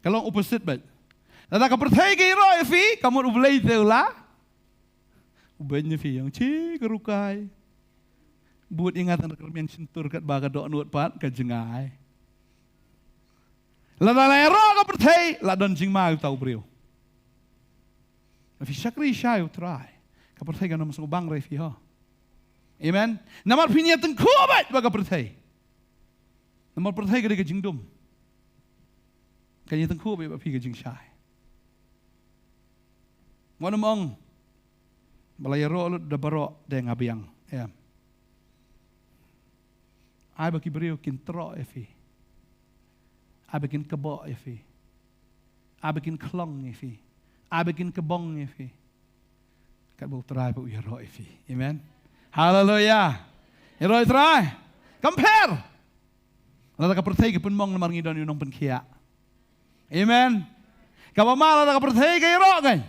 Ka long opposite bad. Lada ka pyrthei ka ïaroh ïa phi, ka mut U Blei te u la, u beiñ ïa phi, ong chi ka rukai. Bud ïa nga tang da ka rmiang shyntur katba ka dohnud pat ka jngai. Lada la ïaroh ka pyrthei, la don jingma ïa uta u briew. Phi shakri shai ïa u Trai, ka pyrthei kan ym sngewbang ruh ïa phi ho. Amen. Namar phin ïatyngkhuh bad ka pyrthei. Namar pyrthei ka dei ka jingdum. Kan ïatyngkhuh bad phi ka jingshai. Wat nym ong ba la ïaroh lut da baroh, dei nga biang. Em. Ai ba ki briew kin troh ïa phi. Ai ba kin kboh ïa phi. Ai ba kin khlong ïa phi. Ai ba kin kbong ïa phi. Katba u Trai pat u ïaroh ïa phi. Amen. Haleluia. Ïaroh ïa u Trai. Kam pher. Lada ka pyrthei ka pynmong namar ngi don ïa u nongpynkhiah. Amen. Kaba ma lada ka pyrthei ka ïaroh kan,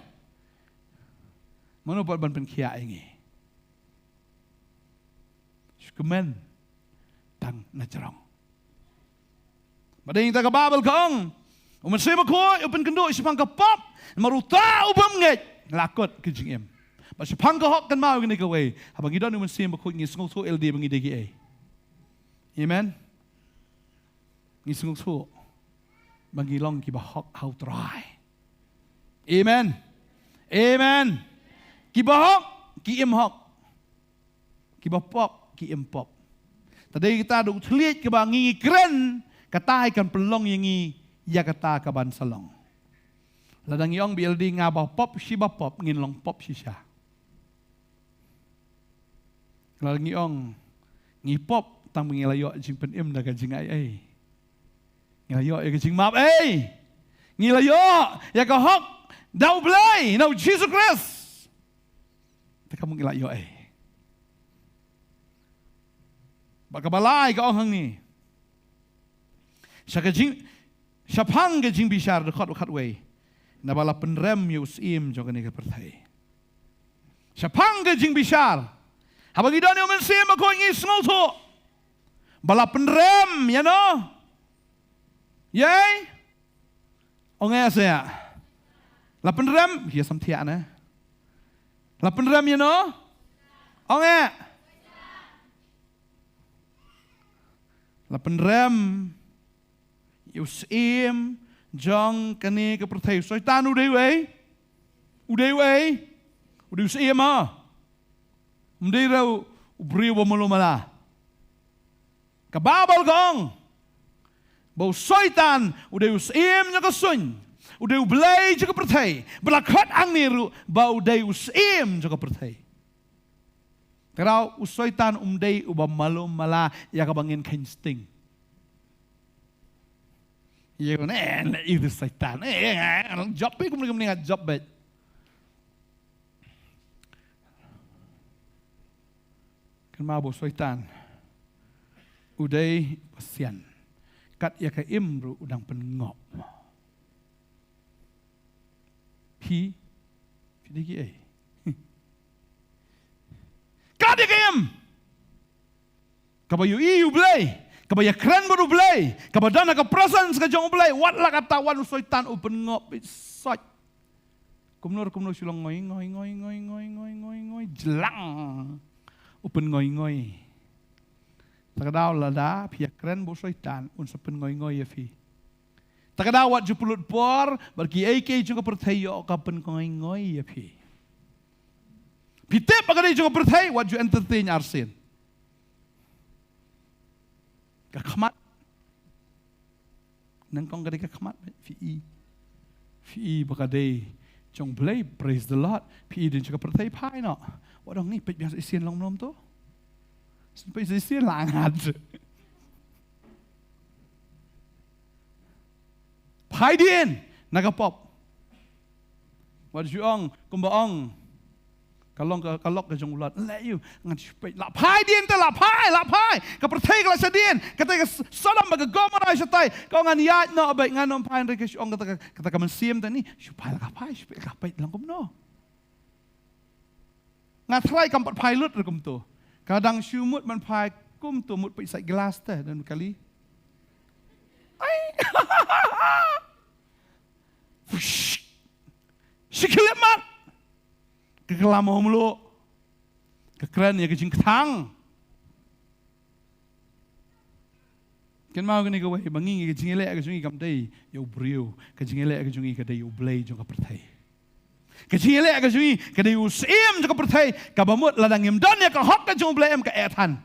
mano pat ban pynkhiah ïa ngi? Shu kmen tang na jrong. Ba dei ïa kata ka Baibl ka ong, u Mynsiem Bakhuid u pynkynduh shaphang ka pop, namar uta u bym ngeit la kut ka jingim. Bad shaphang ka hok kynmaw ïa kane kawei, haba ngi don u Mynsiem Bakhuid ngi sngewthuh ïa lade ba ngi dei kiei. Amen. Ngi sngewthuh ba ngi long kiba hok ha u Trai. Amen. Amen. Kiba hok, ki im hok. Kiba pop, ki im pop. Te dei kata da u thylliej kaba ngi kren, kata hi kan pynlong ïa ngi ïa kata kaban sa long. Lada ngi ong ba ïa lade nga ba pop shi ba pop, ngin long pop shisha. Lada ngi ong ngi pop, tang ba ngi la ïoh jingpynim da ka jingai ei. Ngi la ïoh ïa ka jingmap ei. Ngi la ïoh ïa ka hok da U Blei, na U Jisu Khrist. Te kam ngi la ïoh ei. Ba ka ba lai ka ong hangne. Sha ka jing, shaphang ka jingbishar, dkhot khatwei. Naba la pynrem ïa u syiem jong kane ka pyrthei. Shaphang ka jingbishar. Haba ngi don ïa u Mynsiem Bakhuid ngi sngewthuh ba la pynrem ïano? Ïa ei? Ong eh, sa ïa. La pynrem, ïa, sam thiah na. La pynrem ïano? Ong eh. La pynrem ïa u syiem jong kane ka pyrthei. U Soitan u dei u ei? U dei u ei? U dei u syiem, ha. Um dei ruh u briew ba malu mala. Ka Baibl ka ong ba u Soitan u dei u syiem jong ka suiñ, u dei u blei jong ka pyrthei. Ba la khot hangne ruh ba u dei u syiem jong ka pyrthei. Te ruh u Soitan um dei uba malu mala ïa kaba ngin kheiñ sting. Ïa, ne, ne, itu Soitan. Eh, eh, jop, eh, kumne, kumne, nga jop, eh. Kynmaw ba u Soitan u dei ba sian. Kat ïa ka im ruh u dang pynngop. Phi, phi dei ki ei? Kat ïa ka im. Kaba ïohi ïa u Blei, kaba ïakren bad u Blei, kaba don ha ka presence ka jong u Blei, wat la katta wan u Soitan u pynngop beit sot. Kumno kumno shu long ngoi, ngoi, ngoi, jlang. U pynngoi ngoi. Ta ka daw lada phi ïakren bad u Soitan un sa pynngoi ngoi ïa phi. Ta ka daw wat ju pynlut por bad kiei kiei jong ka pyrthei ïoh ka pynngoi ngoi ïa phi. Phi tip ba ka dei jong ka pyrthei, wat ju entertain arsien. Ka khmat. Nyngkong ka dei ka khmat, phi i. Phi i ba ka dei jong u Blei, praise the Lord. Phi i dei jong ka pyrthei, phai noh. Wat ong ni, peit biang sa shisien long mlom to. Shisien peit sa shisien la ngat. Phai dien na ka pop. Wat ju ong kumba ong. Ka long ka, ka lok ka jong u Lot. Leh ïa u, ngan shu peit. La phai dien te, la phai, la phai. Ka pyrthei ka la shadien. Kata ka S-, Sodom bad ka Gomorrah shatai. Ka ong ngan ïaid noh beit, ngan ym phai, hynrei ka shu ong kata ka, kata ka mynsiem te ni. Shu phai la ka phai, shu peit la ka peit, long kumno. Nga tharai kam pat phai lut ruh kumto. Ka dang shu mut ban phai kumto, mut peit side glass te, don kali. Ai. Shi khyllipmat. Ka kylla mawmluh. Ka kren ïa ka jingkthang. Kynmaw kane kawei, ba ngi, ka jingïaleh ka jong ngi kam dei ïa u briew. Ka jingïaleh ka jong ngi ka dei ïa u Blei jong ka pyrthei. Ka jingïaleh ka jong ngi ka dei ïa u syiem jong ka pyrthei. Kaba mut lada ngim don ïa ka hok ka jong u Blei, em, ka eh than.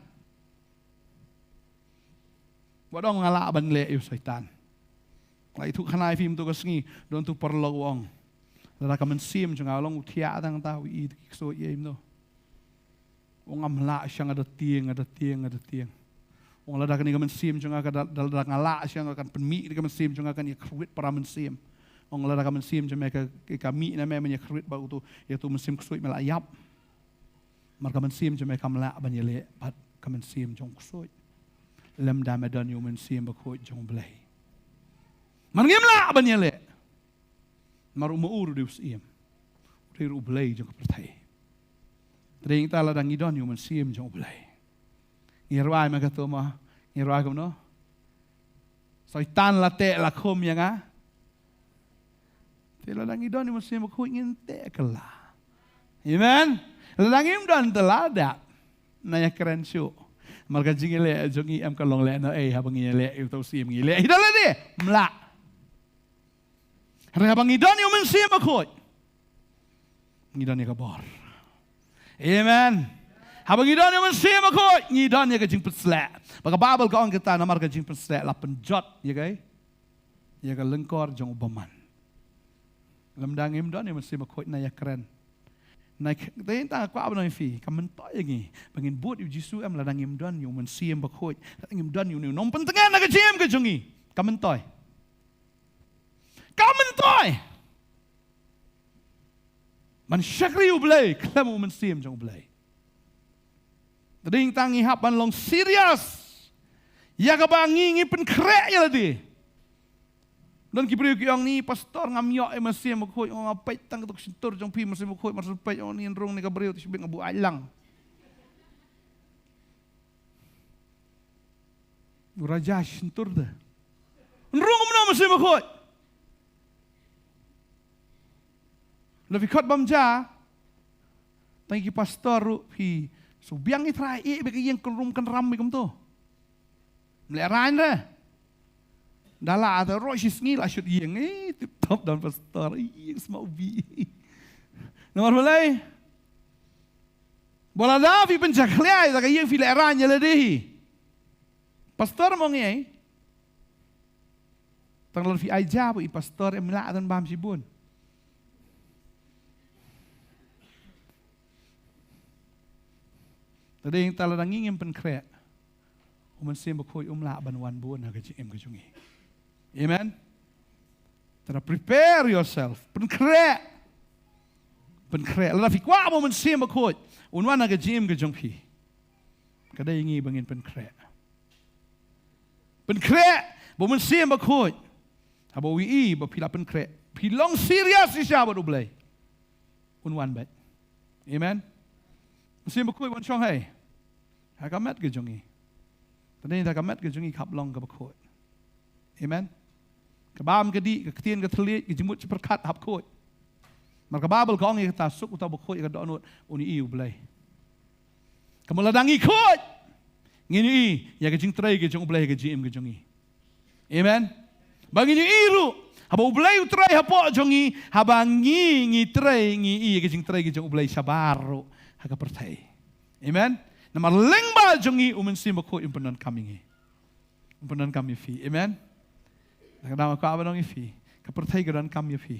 Wat ong nga lah ban leh ïa u Soitan. Nga la ïathuh khana ïa phi mynta ka sngi, don utu u paralok u ong, lada ka mynsiem jong nga, u long u thiah tang, ta u i ki ksuid ïa i, mynta u ong ngam lah, sha nga da tieng, nga da tieng, nga da tieng. U ong lada kane ka mynsiem jong nga ka da, da, lada nga lah, sha nga kan pynmih ïa ka mynsiem jong nga, kan ïa kyrwit para mynsiem. U ong lada ka mynsiem jong me ka, ka mih na me, men ïa kyrwit bad utu, ïa utu mynsiem ksuid, me la ïap. Namar ka mynsiem jong me kam lah ban ïaleh bad ka mynsiem jong u ksuid. Lymda me don ïa u Mynsiem Bakhuid jong u Blei. Namar ngim lah ban ïaleh. Namar u ma u ruh u dei u syiem. U dei ruh u blei jong ka pyrthei. Te dei nangta lada ngi don ïa u Mynsiem jong u Blei, ngi rwai ma kato ma, ngi rwai kumno? Soitan la teh la khum ïa nga. Te lada ngi don ïa u Mynsiem Bakhuid ngin teh kylla. Amen. Lada ngim don te lada na ïa kren shuh. Namar ka jingïaleh jong ngi em ka long lehnohei haba ngi ïaleh ïa uta u syiem, ngi leh hi da lade. Mlah. Hynrei haba ngi don ïa u Mynsiem Bakhuid, ngi don ïa ka bor. Amen. Haba ngi don ïa u Mynsiem Bakhuid, ngi don ïa ka jingpynsleh. Ba ka Baibl ka ong kita, namar ka jingpynsleh la pynjot ïa ka, ïa ka lyngkor jong u bymman. Lymda ngim don ïa u Mynsiem Bakhuid, na ïa kren. Na k-, te tang kwah ban ong ïa phi, kam myntoi ïa ngi ba ngin bud ïa u Jisu em lada ngim don ïa u Mynsiem Bakhuid, lada ngim don ïa u Nongpyntngen ha ka jingim ka jong ngi. Kam myntoi. Kam myntoi ban shakri U Blei khlem u Mynsiem jong U Blei. Te dei tang ngi hap ban long serious ïa kaba ngi, ngi pynkhreh ïa lade. Don ki briew ki ong, ni pastor, ngam ïoh ïa u Mynsiem Bakhuid. Ong, nga peit tang kato ka shyntur jong phi, Mynsiem Bakhuid mar shu peit, ong, ni ynrung ne ka briew te shibit nga buaid lang. U Raja shyntur te. Ynrung kumno u Mynsiem Bakhuid? La phi khot bam ja. Tang ki pastor ruh phi shu biang ïa Trai, eh, bad ka ïing kynrum kynram kumto. Mleh rain re. Da la ta roh shi sngi la shut ïing, eh, tip top don pastor, eh, ïing sma ubi. Namar balei? Ba lada phi pynjakhlia ïa ka ïing phi leh rain ïa lade hi. Pastor mo ngi ai. Tang lada phi ai ja ba i pastor em lah don bam shibun. Te dei tang lada ngi ngim pynkhreh, u Mynsiem Bakhuid um lah ban wan bun ha ka jingim ka jong ngi. Amen. Te da prepare yourself. Pynkhreh. Pynkhreh. Lada phi kwah ba u Mynsiem Bakhuid un wan ha ka jingim ka jong phi, ka dei ngi ba ngin pynkhreh. Pynkhreh ba u Mynsiem Bakhuid. Haba u ïohi ba phi la pynkhreh, phi long serious shisha bad U Blei, un wan beit. Amen. Mynsiem Bakhuid wan shong hei ha ka met ka jong ngi. Te dei ha ka met ka jong ngi ka hap long kaba khuid. Amen. Ka bam ka dih, ka ktien ka thylliej, ka jingmut jingpyrkhat hap khuid. Namar ka Baibl ka ong ïa kata, suk uta uba khuid ïa ka dohnud, un ïohi U Blei. Ka mut lada ngi khuid, ngin ïohi ïa ka jingtrei ka jong U Blei ha ka jingim ka jong ngi. Amen. Ba ngin ïohi ruh haba U Blei u trei hapoh jong ngi, haba ngi, ngi trei, ngi ïohi ïa ka jingtrei ka jong U Blei shabar ruh ha ka pyrthei. Amen. Namar lyngba jong ngi u Mynsiem Bakhuid un pyndonkam ïa ngi. Un pyndonkam ïa phi. Amen. Ka dang kwah ban ong ïa phi, ka pyrthei ka donkam ïa phi.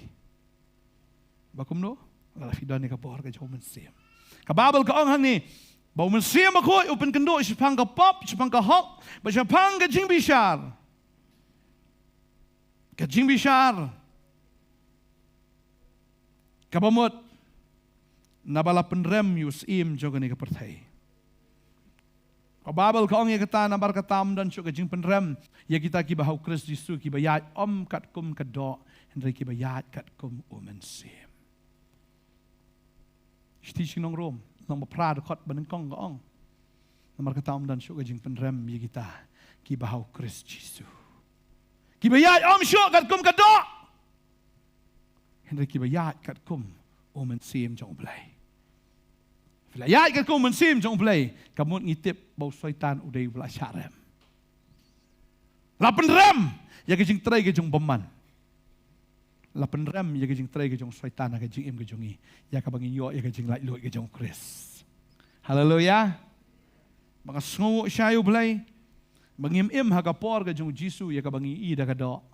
Ba kumno? Lada phi don ïa ka bor ka jong u Mynsiem. Ka Baibl ka ong hangne ba u Mynsiem Bakhuid u pynkynduh shaphang ka pop, shaphang ka hok, bad shaphang ka jingbishar. Ka jingbishar kaba mut naba la pynrem ïa u syiem jong kane ka pyrthei. Ka Baibl ka ong ïa kata, namar kata ym don shuh ka jingpynrem ïa kita kiba ha u Khrist Jisu, kiba ïaid ym katkum ka doh, hynrei kiba ïaid katkum u Mynsiem. Shithi sha ki nong Rom, lynnong ba phra, dkhot ba nyngkong ka ong, namar kata ym don shuh ka jingpynrem ïa kita kiba ha u Khrist Jisu, kiba ïaid ym shuh katkum ka doh, hynrei kiba ïaid katkum u Mynsiem jong U Blei. Phi la ïaid katkum u Mynsiem jong U Blei, ka mut ngi tip ba u Soitan u dei uba la shah rem. La pynrem ïa ka jingtrei ka jong u bymman. La pynrem ïa ka jingtrei ka jong u Soitan ha ka jingim ka jong ngi, ïa kaba ngin ïoh ïa ka jinglaitluid ka jong u Khrist. Haleluia. Ba nga sngewnguh shai U Blei ba ngim im ha ka por ka jong u Jisu ïa kaba ngi ïohi da ka doh.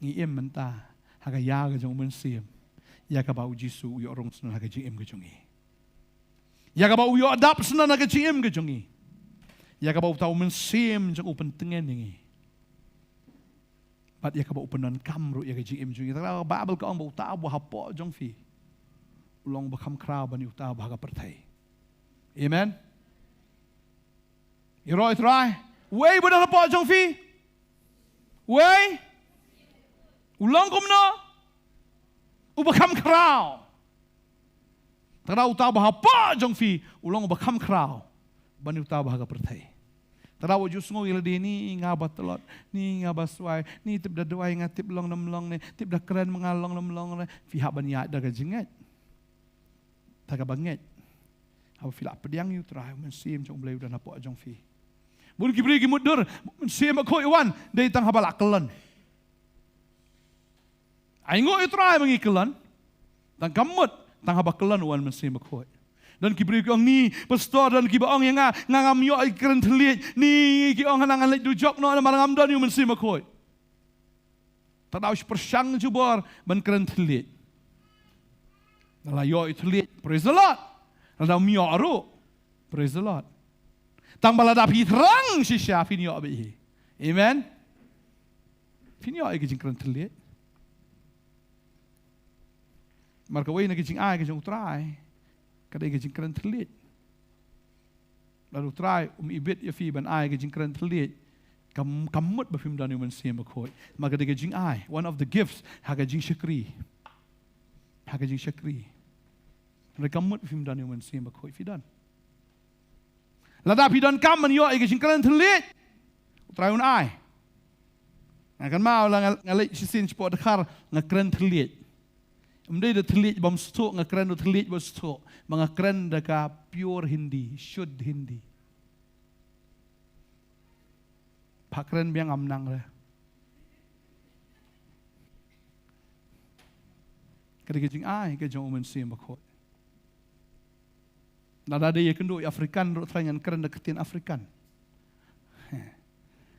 Ngi im mynta ha ka ïa ka jong u Mynsiem, ïa kaba u Jisu u ïoh rung shnong ha ka jingim ka jong ngi, ïa kaba u ïoh dap shnong ha ka jingim ka jong ngi, ïa kaba uta u Mynsiem jong u pyntngen ïa ngi, bad ïa kaba u pyndonkam ruh ïa ka jingim jong ngi. Te ka Baibl ka ong ba uta uba hapoh jong phi u long uba kham khraw ban ïa uta uba ha ka pyrthei. Amen. Ïaroh ïa U Trai. Uei ba don hapoh jong phi? Uei? U long kumno? Uba kham khraw. Te ka daw uta uba hapoh jong phi u long uba kham khraw ban ïa uta uba ha ka pyrthei. Te ka daw wat ju sngew ïa lade, ni nga ba tlot, ni nga ba swai, ni tip da duwai nga tip long ne ym long ne, tip da kren ma nga long ne ym long ne. Phi hap ban ïaid da ka jingngeit. Te kaba ngeit, haba phi la pdiang ïa U Trai, u Mynsiem jong U Blei u don hapoh jong phi. Bun ki briew ki mutdur, u Mynsiem Bakhuid u wan dei tang haba la kyllon. Ai nguh ïa U Trai ma ngi kyllon. Tang ka mut tang haba kyllon u wan u Mynsiem Bakhuid. Don ki briew ki ong, ni pastor, don kiba ong ïa nga, nga ngam ïoh ïa ka kren thylliej. Ni ki ong hana ngan leit dujok noh namar ngam don ïa u Mynsiem Bakhuid. Te ka daw shu pyrshang jubor ban kren thylliej. Lada ïoh ïa u thylliej, praise the Lord. Lada ym ïoh ruh, praise the Lord. Tang ba lada phi thrang shisha phin ïoh beit hi. Amen. Phin ïoh ïa ka jingkren thylliej. Namar kawei na ki jingai ka jong U Trai ka dei ka jingkren thylliej. Lada U Trai um ibit ïa phi ban ai ka jingkren thylliej, kam, kam mut ba phim don ïa u Mynsiem Bakhuid. Namar ka dei ka jingai, one of the gifts ha ka jingshakri. Ha ka jingshakri. Hynrei kam mut ba phim don ïa u Mynsiem Bakhuid, phi don. Lada phi donkam ban ïoh ïa ka jingkren thylliej, U Trai un ai. Nga kynmaw la nga, nga leit shisien shapoh Dkhar, nga kren thylliej. Ym dei da thylliej bym sngewthuh, nga kren da thylliej ba sngewthuh. Ba nga kren da ka pure Hindi, shuddh Hindi. Phah kren biang, ngam nang re. Ka dei ka jingai ka jong u Mynsiem Bakhuid. Lada dei ïakynduh ïa Afrikan ruh, trai ngan kren da ka ktien Afrikan.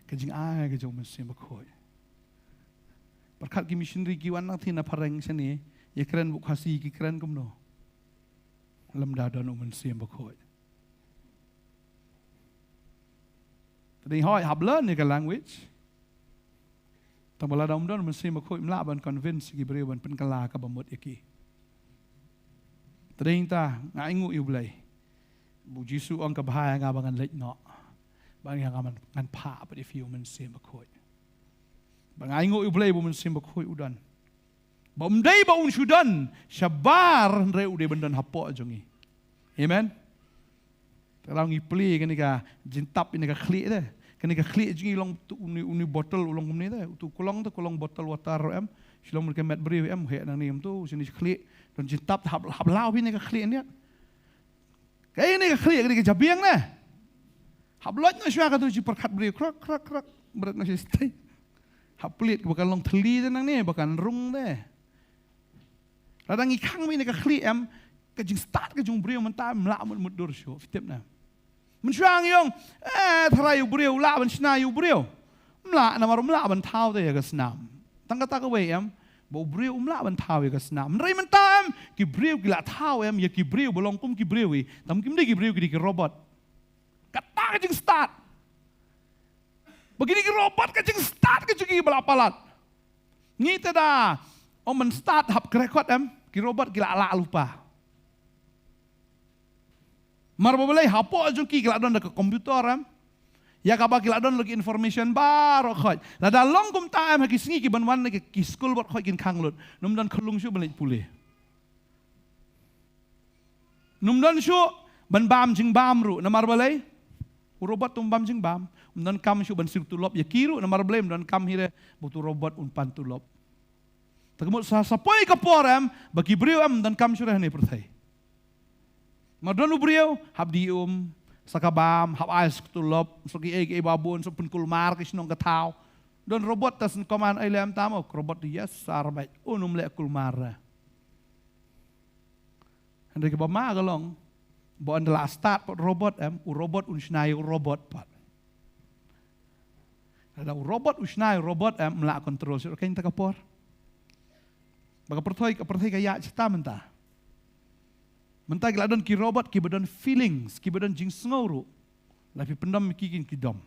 Ka jingai ka jong u Mynsiem Bakhuid. Pyrkhat ki missionary ki wan nangtei na phareng shane, ïakren bad u Khasi ki kren kumno? Lymda don u Mynsiem Bakhuid. Te dei hooid hap learn ïa ka language. Tang ba lada ym don u Mynsiem Bakhuid, ym lah ban convince ki briew ban pynkylla kaba mut ïa ki. Te dei nangta nga ainguh ïa U Blei ba U Jisu u ong, ka bha ïa nga ba ngan leit noh, ba ïa nga ngan, ngan phah pat ïa phi u Mynsiem Bakhuid. Ba nga ainguh ïa U Blei ba u Mynsiem Bakhuid u don. Ba ym dei ba un shu don shabar, hynrei u dei ban don hapoh jong ngi. Amen. Te lada ngi plie kane ka jingtap ïa kane ka khlieh te. Kane ka khlieh jong ngi long tu, uni, uni bottle u long kumne te. Utu u klong te, u klong bottle water ruh em. Shu long ka met briew em, heh nangne em tu, shane khlieh. Don jingtap te hap, hap law phi ïa kane ka khlieh ne. Kane ka khlieh, kane ka jabieng ne. Hap loit noh shuwa, kato jingpyrkhat briew, krok, krok, krok. Bret noh shisha. Hap plied ba kan long thylli te nangne, ba kan rung te. Lada ngi khang ïa kane ka khlieh em, ka jingstad ka jong u briew mynta ym lah mut mutdur shuh, phi tip ne. Mynshuwa ngi ong, eh, tharai u briew u lah ban shna ïa u briew. Ym lah, namar um lah ban thaw te ïa ka snam. Tang kata kawei em, ba u briew um lah ban thaw ïa ka snam. Hynrei mynta em, ki briew ki la thaw em ïa ki briew ba long kum ki briew hi. Tang kim dei ki briew, ki dei ki robot. Kata ka jingstad. Ba kine ki robot, ka jingstad ka jong ki ba la palat. Ngi te da ong ban stad hap krekot em, ki robot ki la lah lypa. Namar balei? Hapoh jong ki ki la don da ka computer em. Ïa kaba ki la don la ki information baroh khoit. Lada long kumta em, ha ki sngi ki ban wan na ki, ki skul bad khoit kin khang lut. Ym don khyllung shuh ban leit pule. Ym don shuh ban bam jingbam ruh, namar balei? U robot um bam jingbam. Ym don kam shuh ban siew tulop ïa ki ruh, namar balei? Ym don kam hi re ba utu robot un pan tulop. Te ka mut sa, sa poi ka por em, ba ki briew em ym don kam shuh re ha kane ka pyrthei. Namar don u briew, hap die um, sa ka bam, hap ai sa ka tulop, sa kiei kiei ba bun, sa pynkulmar ki shnong ka thaw. Don robot te sa command ei lem tamo, ka robot te ïa sar beit, un ym leh kulmar re. Hynrei kaba ma ka long, ba ynda la stad pat robot em, u robot un shna ïa u robot pat. Lada u robot u shna ïa u robot em, ym lah control shuh kein ta ka por. Ba ka pyrthei, ka pyrthei ka ïaid shata mynta. Mynta ki la don ki robot kiba don feelings, kiba don jingsngew ruh. La phi pyndom ki, kin ki dom.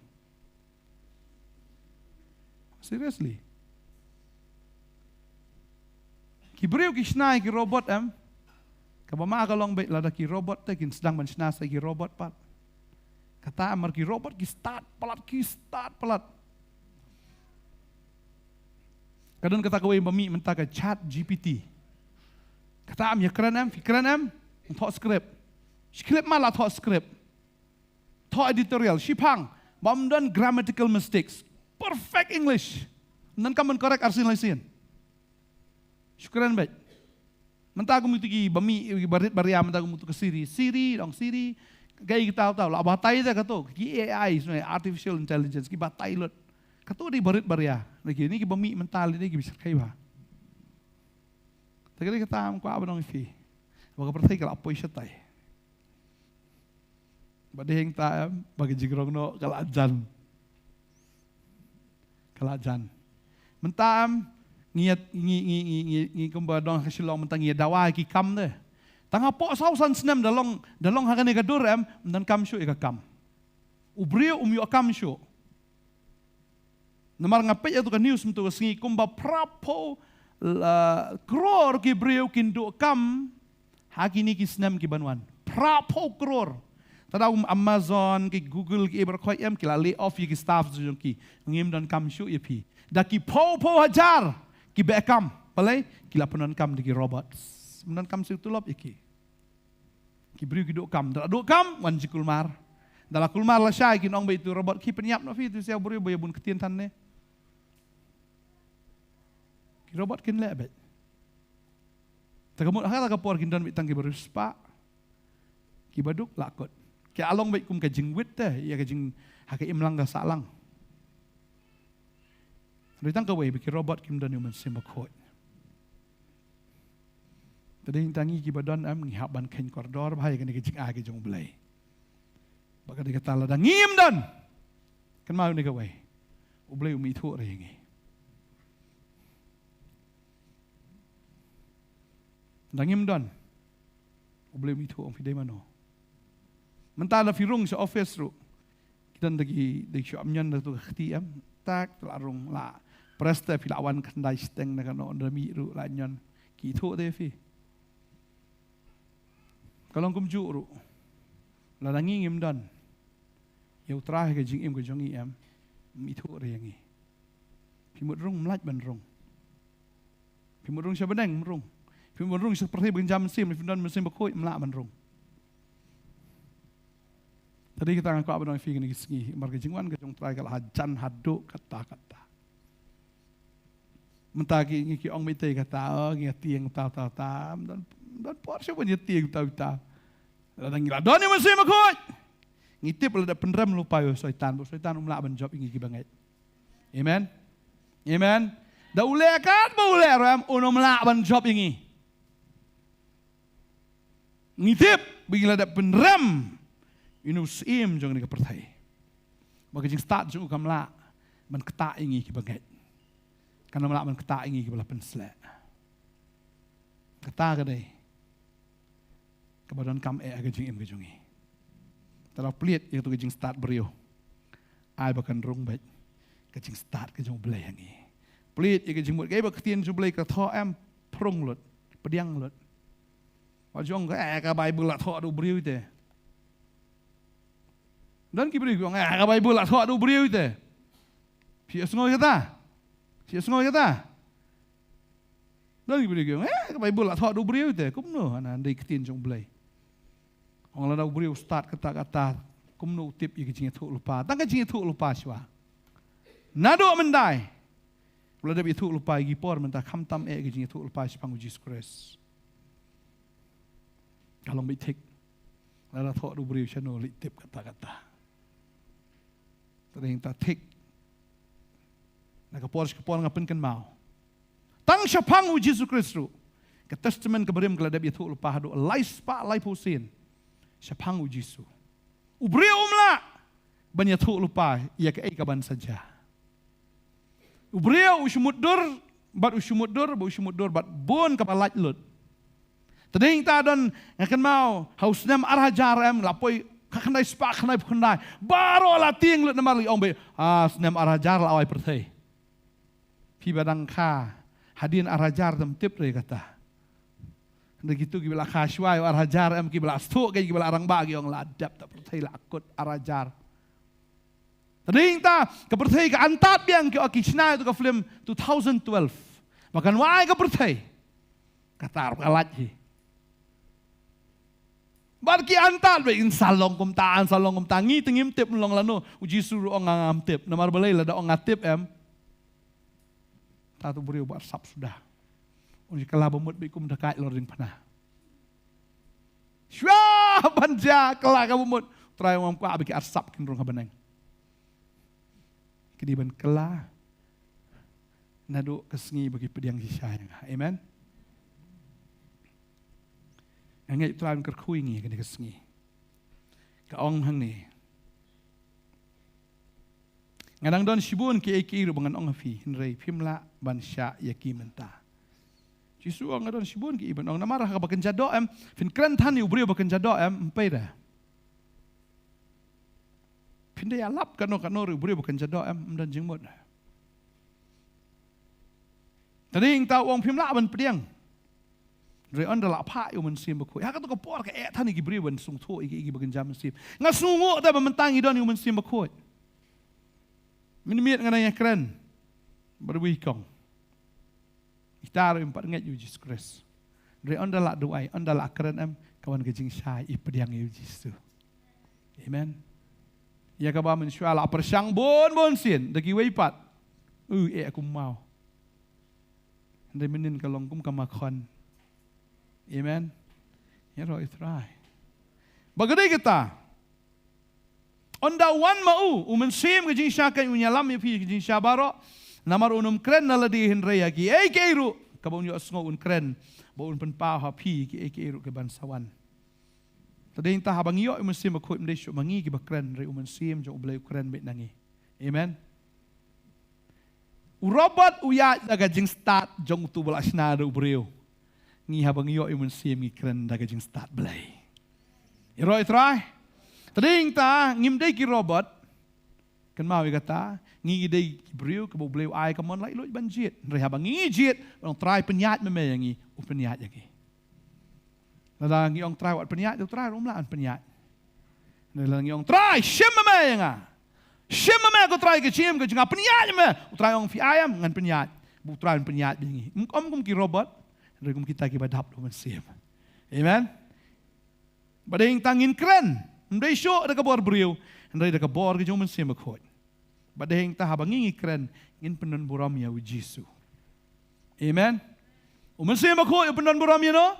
Seriously. Ki briew ki shna ïa ki robot em. Kaba ma ka long beit lada ki robot te kin sdang ban shna sa ïa ki robot pat. Kata em mar ki robot ki stad palat, ki stad palat. Ka don kata kawei ba mih mynta ka Chat G P T. Kata em ïa kren em, phi kren em, thoh script. Shi khyllipmat la thoh script. Thoh editorial, shiphang, ba ym don grammatical mistakes. Perfect English. Ym don kam ban correct arsien laisien. Shu kren beit. Mynta kum ïa ki ba mih, ki barit baria, mynta kum ïa ka Siri. Siri, dong Siri. Kaei kata, kata, la batai te kato. Ki A I, artificial intelligence, ki batai lut. Kato dei barit baria. Lagi ni ki ba mih mynta, lagi ni ki ba shyrkhei ba. Te ka dei kata ym kwah ban ong ïa phi. Ba ka pyrthei ka la poi shatai. Ba dei hangta em, ba ka jingrong noh ka la jan. Ka la jan. Mynta em, ngi ïa, ngi, ngi, ngi, ngi, ngi kumba dong ha Shillong mynta ngi ïa dawa ki kam te. Tang hapoh saw san snem da long, da long ha kane ka dur em, ym donkam shuh ïa ka kam. U briew um ïoh kam shuh. Namar nga peit ïa tu ka news mynta ka sngi kumba phra phew, la, klur ki briew kin duh kam ha kine ki snem ki ban wan. Phra phew klur. Te da u Amazon, ki Google, ki baroh khoit em, ki la lay off ïa ki staff jong ki. Ngim donkam shuh ïa phi. Da ki phew phew hajar ki beh kam. Balei? Ki la pyndonkam da ki robots. Ym donkam shuh tulop ïa ki. Ki briew ki duh kam. Da la duh kam, wan jingkulmar. Da la kulmar lashai, kin ong beit ïa utu u robot, khie pynïap noh phi utu u siaw briew ba ïa bun ktien than ne. Ki robot kin leh beit. Te ka mut ha kata ka por kin don beit tang kiba riewspah, kiba duk la kut. Ki la long beit kum ka jingwit te ïa ka jing, ha ka imlang ka sahlang. Hynrei tang kawei, ba ki robot kim don ïa u Mynsiem Bakhuid. Te dei tang ngi kiba don em, ngi hap ban kheiñ kordor bha ïa kane ka jingai ka jong U Blei. Bad ka dei kata, lada ngim don, kynmaw ïa kane kawei, U Blei um ithuh re ïa ngi. Lada ngim don, U Blei um ithuh, ong phi dei mano. Mynta lada phi rung sha office ruh, ki don da ki, da ki shu ap ñion da tu ka kti em. Tak, te la rung, la press te, phi la wan khyndai shiteng na kano, da mih ruh la ñion. Ki ithuh de phi. Ka long kumjuh ruh, lada ngi ngim don ïa U Trai ha ka jingim ka jong ngi em, um ithuh re ïa ngi. Phi mut rung, ym lah ban rung. Phi mut rung sha bneng, ym rung. Phi mut rung sha pyrthei ba kynja mynsiem, phi don Mynsiem Bakhuid, ym lah ban rung. Te dei kata nga kwah ban ong ïa phi kane ka sngi, namar ka jingwan ka jong U Trai ka la hajan haduh katta katta. Mynta ki, ngi ki ong beit te kata, oh, ngi ïatieng ta ta ta, ym don, ym don por shuh ban ïatieng ta ta. Lada ngi la don ïa u Mynsiem Bakhuid, ngi tip lada pynrem lypa ïa u Soitan, ba u Soitan um lah ban jop ïa ngi kiba ngeit. Amen. Amen. Da u leh katba u leh ruh em, un ym lah ban jop ïa ngi. Ngi tip ba ngi la dep pynrem ïa une u syiem jong kane ka pyrthei. Ba ka jingstad jong u kam lah ban ktah ïa ngi kiba ngeit. Kan ym lah ban ktah ïa ngi kiba la pynsleh. Kata ka dei kaba donkam eh ha ka jingim ka jong ngi. Te la plied ïa katu ka jingstad briew. Ai ba kan rung beit ka jingstad ka jong U Blei ha ngi. Plied ïa ka jingmut, kaei ba ka ktien jong U Blei ka thoh em, pyrshang lut, pdiang lut. Wat ju ong ka, eh, ka Baibl la thoh da u briew te. Don ki briew ki ong, eh, ka Baibl la thoh da u briew te. Phi ïohsngew kata? Phi ïohsngew kata? Don ki briew ki ong, eh, ka Baibl la thoh da u briew te. Kumno? Hana dei ktien jong U Blei. Ong lada u briew u stad kata kata, kumno u tip ïa ka jingïathuhlypa? Tang ka jingïathuhlypa shuwa. Naduh mynta u la dep ïathuhlypa ïa ki por mynta, khamtam eh ka jingïathuhlypa shaphang u Jisu Khrist. Ka long beit thik. Lada thoh da u briew shano leit tip kata kata. Te dei ta thik. Na ka por sha ka por nga pynkynmaw, tang shaphang u Jisu Khrist ruh ka Testament kaba Rim ka la dep ïathuhlypa haduh lai spah laiphew sien shaphang u Jisu. U briew um lah ban ïathuhlypa ïa kaei kaban sa jia. U briew u shu mutdur bad u shu mutdur bad u shu mutdur bad bun kaba lait lut. Te dei ta don, nga kynmaw ha u snem ar hajar em, la poi khyndai spah khyndaiphew khyndai. Baroh la tieng lut namar la ong beit, ah, snem ar hajar la wai pyrthei. Phi ba dang kha hadien ar hajar te ym tip re kata. Hynrei kitu kiba la kha shuwa ïa u ar hajar em, kiba la sdang, kiba la rangbah ki ong la dep ta pyrthei, la kut ar hajar. Te dei ta ka pyrthei ka antad biang, ki ong, ki shna ïa tu ka film two thousand twelve. Ba kan wai ka pyrthei. Kata ruh ka lait hi. Bad ki antad beit, yn sa long kumta, yn sa long kumta. Ngi te ngim tip long lano. U Jisu ruh ong nga ngam tip. Namar balei? Lada ong nga tip em, ta tu briew ba sap suda. Un kylla ba mut beit kum da kai lor ding phna. Shuwa ban jia kylla kaba mut, Trai ong ngam kwah ba ki arsap kin rung ha bneng. Ki dei ban kylla naduh ka sngi ba ki pdiang shisha ïa nga. Amen. Nga ngeit Trai un kyrkhu ïa ngi kane ka sngi. Ka ong hangne, nga dang don shibun kiei kiei ruh ba ngan ong ha phi, hynrei phim lah ban shah ïa ki mynta. Jisu ong nga don shibun ki ban ong, namar ha kaba kynja doh em, phin kren than ïa u briew ba kynja doh em, ym pei de. Phin da ïalap kano kano ruh ïa u briew ba kynja doh em, ym don jingmut. Te dei hangta u ong phim lah ban pdiang. Hynrei ynda la phah ïa u Mynsiem Bakhuid, ha kato ka por ka eh than ïa ki briew ban sngewthuh ïa ki, ïa ki ba kynja mynsiem. Nga sngewnguh te ba mynta ngi don ïa u Mynsiem Bakhuid. Mynmiet nga dang ïakren bad uwei u kong. Kita ruh ym pat ngeit ïa u Jisu Khrist. Hynrei ynda la duwai, ynda la kren em, ka wan ka jingshai, i pdiang ïa u Jisu. Amen. Ïa kaba mynshuwa la pyrshang bun bun sien da kiwei pat. U eh kum u maw. Hynrei mynnin ka long kum ka makhon. Amen. Ïaroh ïa u Trai. Ba ka dei kata, ynda u wan ma u, u Mynsiem ka jingshakeiñ un ïalam ïa phi ka jingshisha baroh. Namar un ym kren na lade hynrei ïa kiei kiei ruh kaba un ïohsngew un kren, ba un pynpaw ha phi kiei kiei ruh kiban sa wan. Te dei hangta haba ngi ïoh ïa u Mynsiem Bakhuid, ym dei shuh ma ngi kiba kren, hynrei u Mynsiem jong U Blei u kren beit na ngi. Amen. U Robert u ïaid da ka jingstad jong uto ba la shna da u briew. Ngi haba ngi ïoh ïa u Mynsiem ngi kren da ka jingstad Blei. Ïaroh ïa u Trai. Te dei hangta ngim dei ki Robert. Kynmaw ïa kata, ngi ngi dei ki briew kiba U Blei u ai ka mon laitluid ban jied. Hynrei haba ngi ngi jied, U Trai pynïaid ma me ïa ngi, u pynïaid ïa ngi. Lada ngi ong Trai wat pynïaid, U Trai ruh um lah ban pynïaid. Hynrei lada ngi ong Trai, shim ma me ïa nga. Shim ma me ko Trai ka jingim ka jong nga, pynïaid ma me. U Trai ong phi ai em, ngan pynïaid. Ba U Trai un pynïaid bad ngi. Ym kum ki Robert, hynrei kum kita kiba dap da u Mynsiem. Amen. Ba dei hangta ngin kren, ym dei shuh da ka bor briew, hynrei da ka bor ka jong u Mynsiem Bakhuid. Ba dei hangta haba ngi ngi kren, ngin pyndon burom ïa u Jisu. Amen. U Mynsiem Bakhuid u pyndon burom ïa no?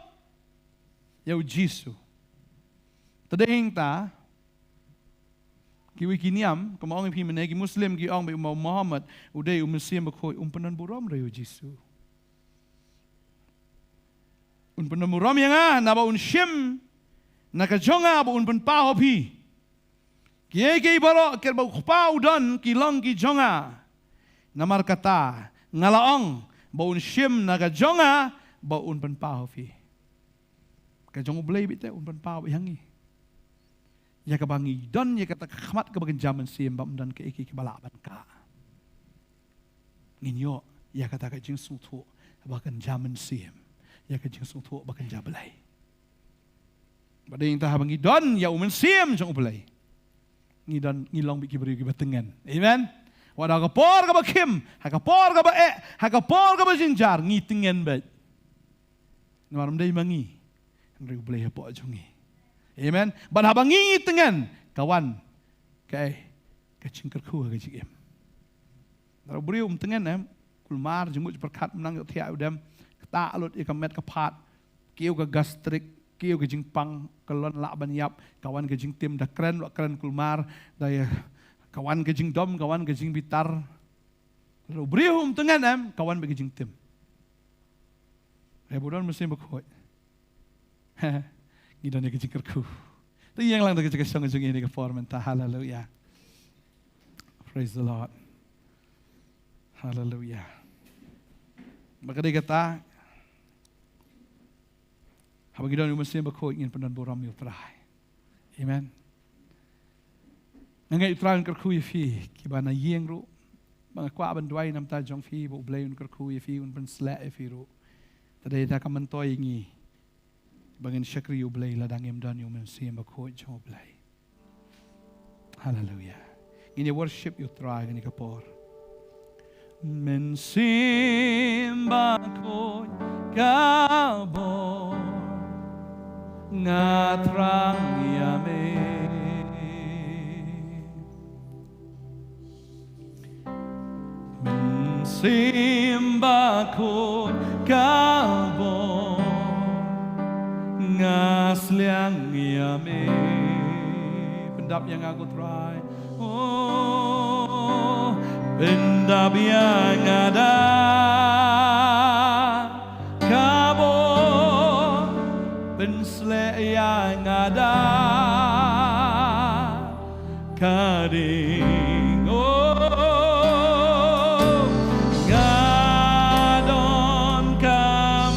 Ïa u Jisu. Te dei hangta kiwei ki niam, kumba ong ïa phi mynne, ki Muslim ki ong ba u Muhammad u dei u Mynsiem Bakhuid, um pyndon burom ruh ïa u Jisu. Un pyndon burom ïa nga naba un shim na ka jong nga ba un pynpaw ha phi. Kiei kiei baroh kiba u Kpa u don ki long ki jong nga. Namar kata nga la ong ba un shim na ka jong nga ba un pynpaw ha phi. Ka jong U Blei beit te un pynpaw beit ha ngi. Ïa kaba ngi don ïa kata ka khmat kaba kynja mynsiem ba ym don kiei kiei kiba lah ban kah. Ngin ïoh ïa kata ka jingsngewthuh ba kynja mynsiem, ïa ka jingsngewthuh ba kynja Blei. Ba dei hangta haba ngi don ïa u Mynsiem jong U Blei, ngi don, ngi long beit ki briew kiba tngen. Amen. Wat ha ka por kaba khim, ha ka por kaba eh, ha ka por kaba jynjar, ngi tngen beit. Namar ym dei ma ngi, hynrei U Blei hapoh jong ngi. Amen. Bad haba ngi ngi tngen, ka wan kaei? Ka jingkyrkhu ha ka jingim. Namar u briew um tngen, em, kulmar, jingmut jingpyrkhat, ym nang ïohthiah u dem, ktah lut ïa ka met ka phad, kiew ka gastric, kiew ka jingpang, ka lon lah ban ïap, ka wan ka jingtim, da kren, la kren kulmar, da ïa, ka wan ka jingdom, ka wan ka jingbitar. Namar u briew um tngen, em, ka wan beit ka jingtim. Haba u don u Mynsiem Bakhuid, ngi don ïa ka jingkyrkhu. To ïeng lang da ka jingkyrkhu jong ngi ha kane ka por mynta. Haleluia. Praise the Lord. Haleluia. Ba ka dei kata, haba ngi don ïa u Mynsiem Bakhuid ngin pyndon burom ïa u Trai. Amen. Nga ngeit u Trai un kyrkhu ïa phi kiba na ïing ruh. Ba nga kwah ban duwai na ka bynta jong phi ba u Blei un kyrkhu ïa phi, un pynshlur ïa phi ruh. Te dei da ka myntoi ïa ngi ba ngin shakri ïa u Blei lada ngim don ïa u Mynsiem Bakhuid jong u Blei. Haleluia. Ngin ïa worship ïa u Trai ha kane ka por. Mynsiem Bakhuid ka bor, nga thrang ïa me. Mynsiem Bakhuid ka bor, nga sliang ïa me. Pyndap ïa nga ko Trai. Oh, pyndap ïa nga da ka bor, pynshlur ïa nga da ka ding. Oh, nga don kam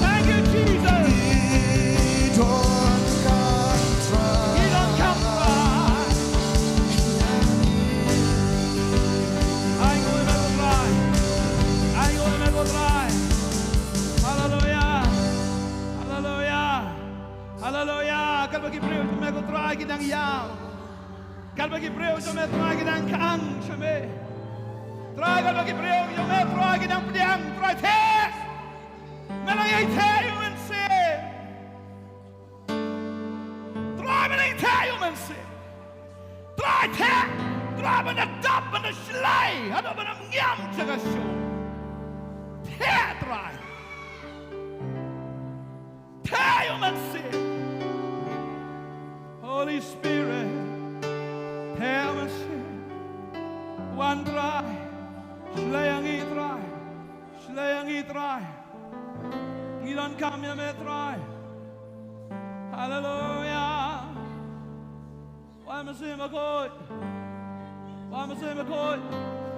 Thank you, Jesus. He don't come try. Ai, ngui me ko Trai. Ai, ngui me ko Trai. Haleluya. Haleluya. Haleluya. Katba ki briew jong me ko Trai ki dang ïaw. Katba ki briew jong me Trai ki dang khang sha me. Trai katba ki briew jong me Trai ki dang pdiang Trai te. Me la ïai theh ïa u Mynsiem. Trai me la ïai theh ïa u Mynsiem. Trai theh. Trai ban da dap ban da shlei haduh ban da ngiam jaka shuh. Theh Trai. Theh ïa u Mynsiem. Holy Spirit. Theh ïa u Mynsiem. Wan Trai. Shlei ïa ngi Trai. Shlei ïa ngi Trai. Ngi donkam ïa me Trai. Haleluya. Wan Mynsiem Bakhuid. Wan Mynsiem Bakhuid.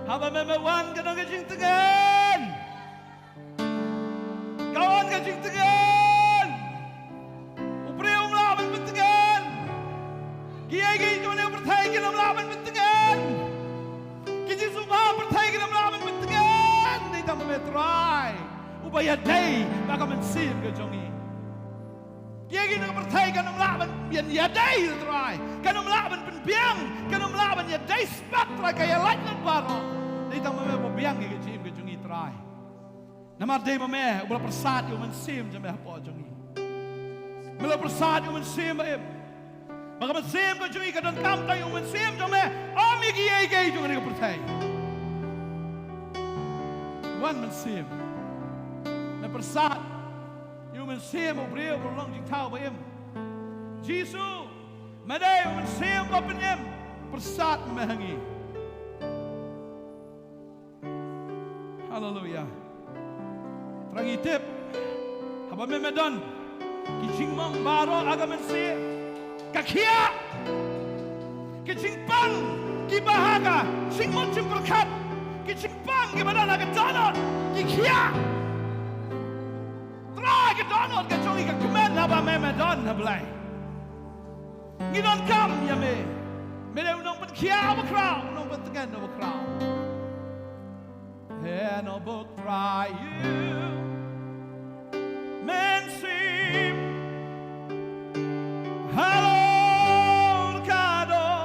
Haba me me wan ka don ka jingtngen. Ka wan ka jingtngen. U briew um lah ban Ïa me Trai, uba ïadei bad ka mynsiem ka jong ngi. Ïa kine ki pyrthei kan ym lah ban ïadei Trai, kan ym lah ban pynbiang, kan ym lah ban ïadei spat Trai, ka ïalait lut baroh. Dei tang ma me ba biang ïa ka jingim ka jong ngi Trai. Namar dei ma me uba la pyrsad ïa u mynsiem jong me hapoh jong ngi. Me la pyrsad ïa u mynsiem ba im. Ba ka mynsiem ka jong ngi ka donkam tang ïa u mynsiem jong me. Ym ïa kiei kiei jong kane ka pyrthei. Wan mynsiem. Me pyrsad ïa u mynsiem u briew ba long jingthaw ba im. Jisu, me dei u mynsiem ba pynim. Pyrsad me ha ngi. Haleluya. Trai ngi tip, haba me me don ki jingmong baroh ha ka mynsiem, ka khiah. Ki jingpang kiba ha ka jingmut jingpyrkhat, ki jingpang kiba don ha ka dohnud, ki khiah. Trai ka dohnud ka jong ngi ka kmen haba me me don ha Blei. Ngi donkam ïa me. Me dei u nongpynkhiah uba khraw, u nongpyntngen uba khraw. Hynrei bad Trai ïa u mynsiem, halor ka doh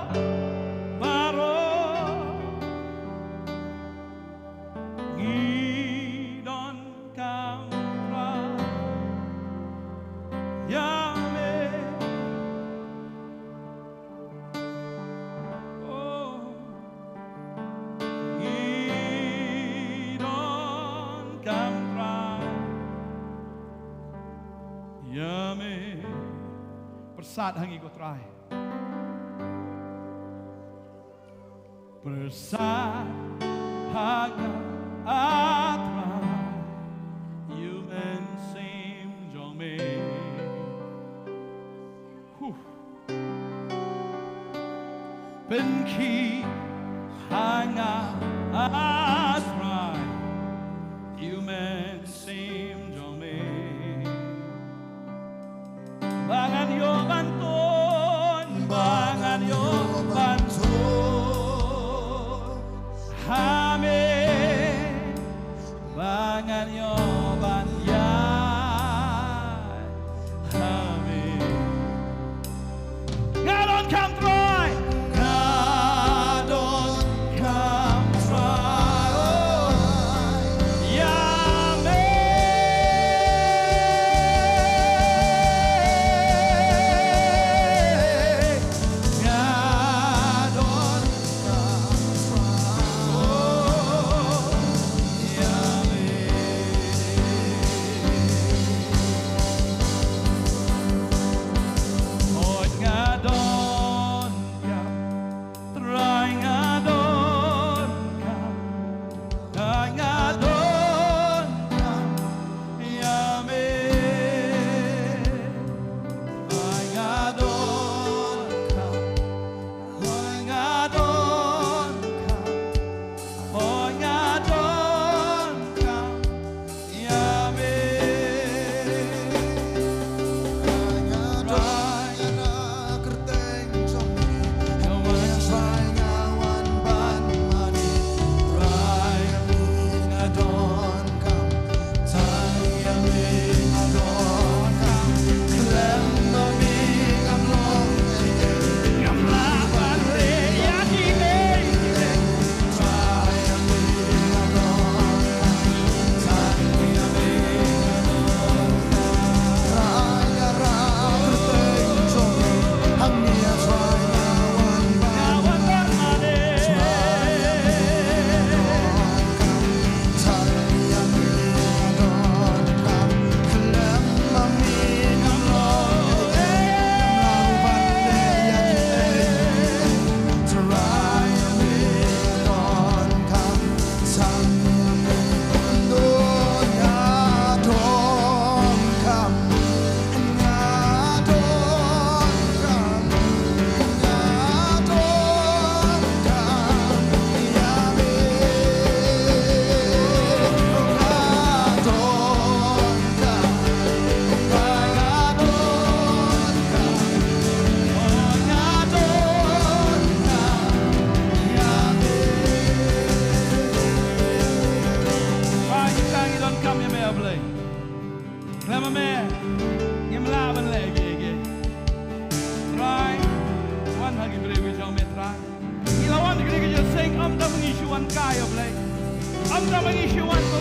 baroh. Ngi donkam Trai ïa me. Oh, ngi donkam Trai ïa me. Pyrsad ha ngi ko Trai. Pyrsad ha nga, ah Trai, ïa u mynsiem jong me. Huh. Pynkhih ha nga, ah Trai, ïa u mynsiem jong me. Ba ngan ïoh ban tun, ba ngan ïoh ban tun ha me. Ba ngan ïoh ban ïaid ha me. Nga donkam Trai. Nga donkam Trai. Ïa me.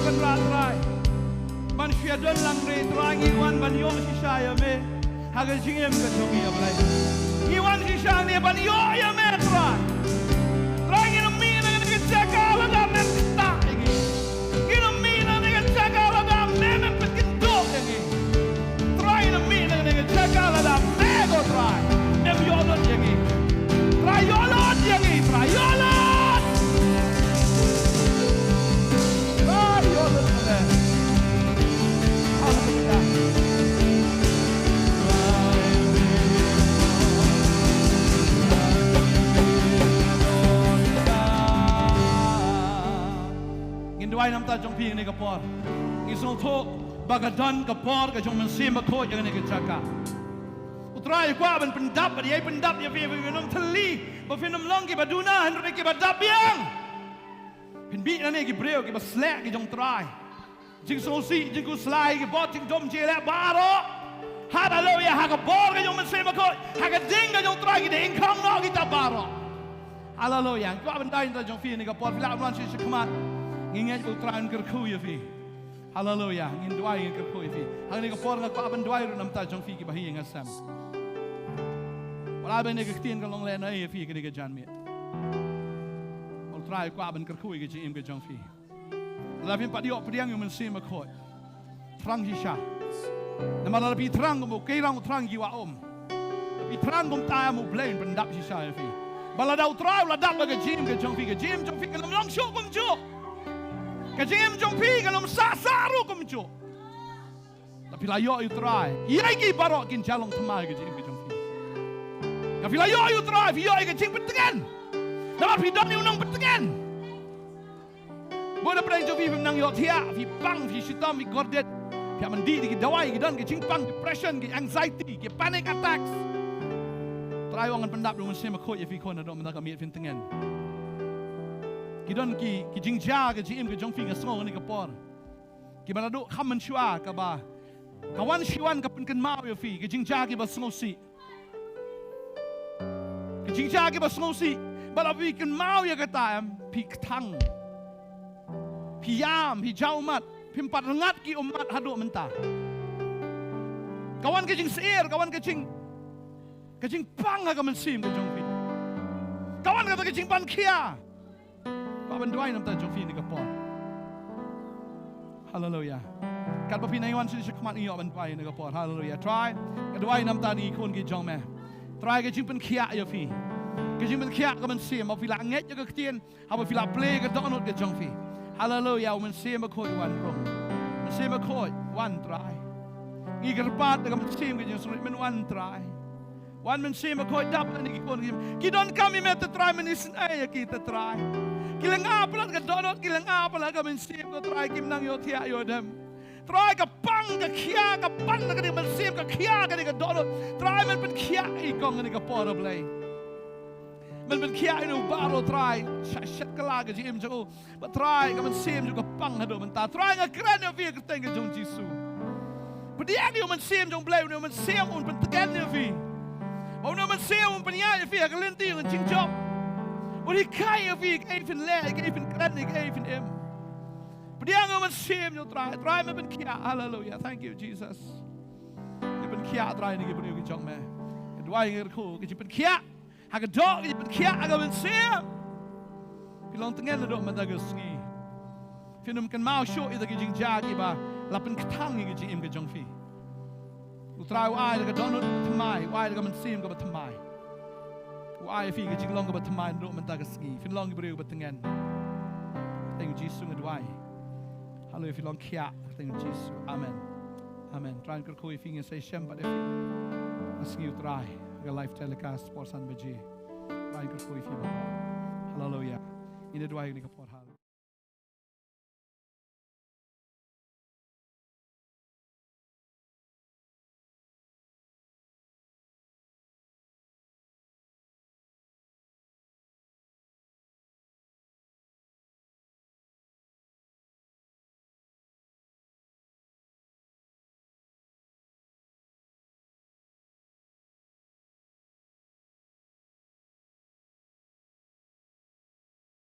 Ban rah Trai ban shu ïadon lang re Trai, ngi wan ban ïoh shisha ïa me ha ka jingim ka jong ngi ïa Blei. Ngi wan shisha ne ban ïoh ïa me Trai. Trai ngin ym mih na kane ka jaka lada mem ktah ïa ngi. Ngin ym mih na kane ka jaka lada mem pynkyndit ïa ngi. Trai ngin ym mih na kane ka jaka lada me ko Trai mem ïoh lut ïa ngi. Trai ïoh lut ïa ngi, Trai ïoh lut. Trai ïoh lut ïa ngi. Haleluya. Ngin duwai namar jong phi kane ka por. Ngi sngewthuh ba ka don ka bor ka jong u Mynsiem Bakhuid ïa kane ka jaka. U Trai u kwah ban pyndap, ban ïai pyndap ïa phi, ba phin ym thylli, ba phin ym long kiba duna hynrei kiba dap biang. Phin mih na ne ki briew kiba sleh ki jong u Trai. Jingsngewsih, jingkhuslai, ki bor jingdum jingïaleh baroh. Haleluya, ha ka bor ka jong u Mynsiem Bakhuid, ha ka ding ka jong u Trai ki dei ingkhong noh kita baroh. Haleluya. Nga kwah ban duwai namar jong phi kane ka por, phi lah ban wan sha shakhmat. Ngi ngeit ba u Trai un kyrkhu ïa phi. Haleluya. Ngin duwai, ngin kyrkhu ïa phi. Ha kane ka por nga kwah ban duwai ruh namar jong phi kiba ha ïing ha sem. Wat la ba kane ka ktien ka long lehnoh ïa phi ha kane ka janmiet. U Trai u kwah ban kyrkhu ïa ka jingim ka jong phi. Lada phim pat ïoh pdiang ïa u Mynsiem Bakhuid, thrang shisha. Namar lada phi thrang kum u Kairang u thrang ki wah um, lada phi thrang kumta, u Blei un pyndap shisha ïa phi. Ba lada u Trai u la dap ha ka jingim ka jong phi, ka jingim jong phi kan ym long shuh kumjuh. Ka jingim jong phi kan ym sah sah ruh kumjuh. Lada phi la ïoh ïa u Trai, ïa ki baroh kin ïa long thymmai ka jingim ka jong phi. Lada phi la ïoh ïa u Trai, phi ïoh ïa ka jingpyntngen. Namar phi don ïa u nongpyntngen. Bun na pdeng jong phi phim nang ïohthiah, phi pang, phi shitom, phi kordit. Phi hap ban dih da ki dawai, ki don ki jingpang, depression, ki anxiety, ki panic attacks. Trai u ong ngan pyndap da u Mynsiem Bakhuid ïa phi khun, naduh mynta ka miet phin tngen. Ki don ki, ki jingjia ka jingim ka jong phi nga sngew ha kane ka por. Kiba naduh kham mynshuwa kaba ka wan shi wan ka pynkynmaw ïa phi, ki jingjia kiba sngewsih. Ki jingjia kiba sngewsih, ba lada phi kynmaw ïa kata em, phi kthang. Phi ïam, phi jaw ummat, phim pat rngat ki ummat haduh mynta. Ka wan ka jingsyier, ka wan ka jing, ka jingpang ha ka mynsiem ka jong phi. Ka wan kata ka jingpang khia. Kwah ban duwai namar jong phi kane ka por. Haleluya. Katba phi nang wan sha shakhmat ngi ïoh ban duwai kane ka por. Haleluya. Trai, nga duwai namar ngi khun ki jong me. Trai, ka jingpynkhiah ïa phi. Ka jingpynkhiah ka mynsiem, ba phi lah ngeit ïa ka ktien, haba phi lah plie ka dohnud ka jong phi. Haleluya. U Mynsiem Bakhuid wan rung. Mynsiem Bakhuid wan Trai. Ngi kyrpad da ka mynsiem ka jingsngewrit, men wan Trai. Wan Mynsiem Bakhuid, dap lane ki khun ki, ki donkam ïa me te Trai, men isynei ïa ki te Trai. Ki lynga palat ka dohnud, ki lynga palat ka mynsiem ko Trai, kim nang ïohthiah ïoh dem. Trai, ka pang ka khia, ka pan na kane ka mynsiem, ka khia kane ka dohnud. Trai, men pynkhiah ïa i kong kane ka por, A Blei. Men pynkhiah ïa u baroh Trai, sha shet ka la ka jingim jong u. Ba Trai, ka mynsiem jong u ka pang haduh mynta. Trai, nga kren ïa phi ha ka kyrteng ka jong Jisu. Pdiang ïa u Mynsiem jong u Blei, une u Mynsiem un pyntngen ïa phi. Ba une u Mynsiem un pynïaid ïa phi ha ka lynti ka jingjop. Un hikai ïa phi kaei phin leh, kaei phin kren, kaei phin im. Pdiang ïa u Mynsiem jong u Trai, Trai men pynkhiah. Haleluya. Thank you, Jesus. Ngi pynkhiah Trai na ki briew ki jong me. Ngi duwai, ngi kyrkhu ka jingpynkhiah. Ha ka doh ka jingpynkhiah ha ka mynsiem. Phi long tngen naduh mynta ka sngi. Phin ym kynmaw shuh ïa kita ki jingjia kiba la pynkthang ïa ka jingim ka jong phi. U Trai u ai da ka dohnud thymmai, u ai da ka mynsiem kaba thymmai. U ai ïa phi ka jinglong kaba thymmai naduh mynta ka sngi. Phin long ki briew ba tngen. Kyrteng Jisu nga duwai. Haleluya, phi long khiah, kyrteng Jisu. Amen. Amen. Trai un kyrkhu ïa phi, ngin sa ïashem pat ïa phi. Nga sngew Trai, ha ka live telecast por san baje. Trai un kyrkhu ïa phi ba. Haleluya. Ngin ïa duwai kane ka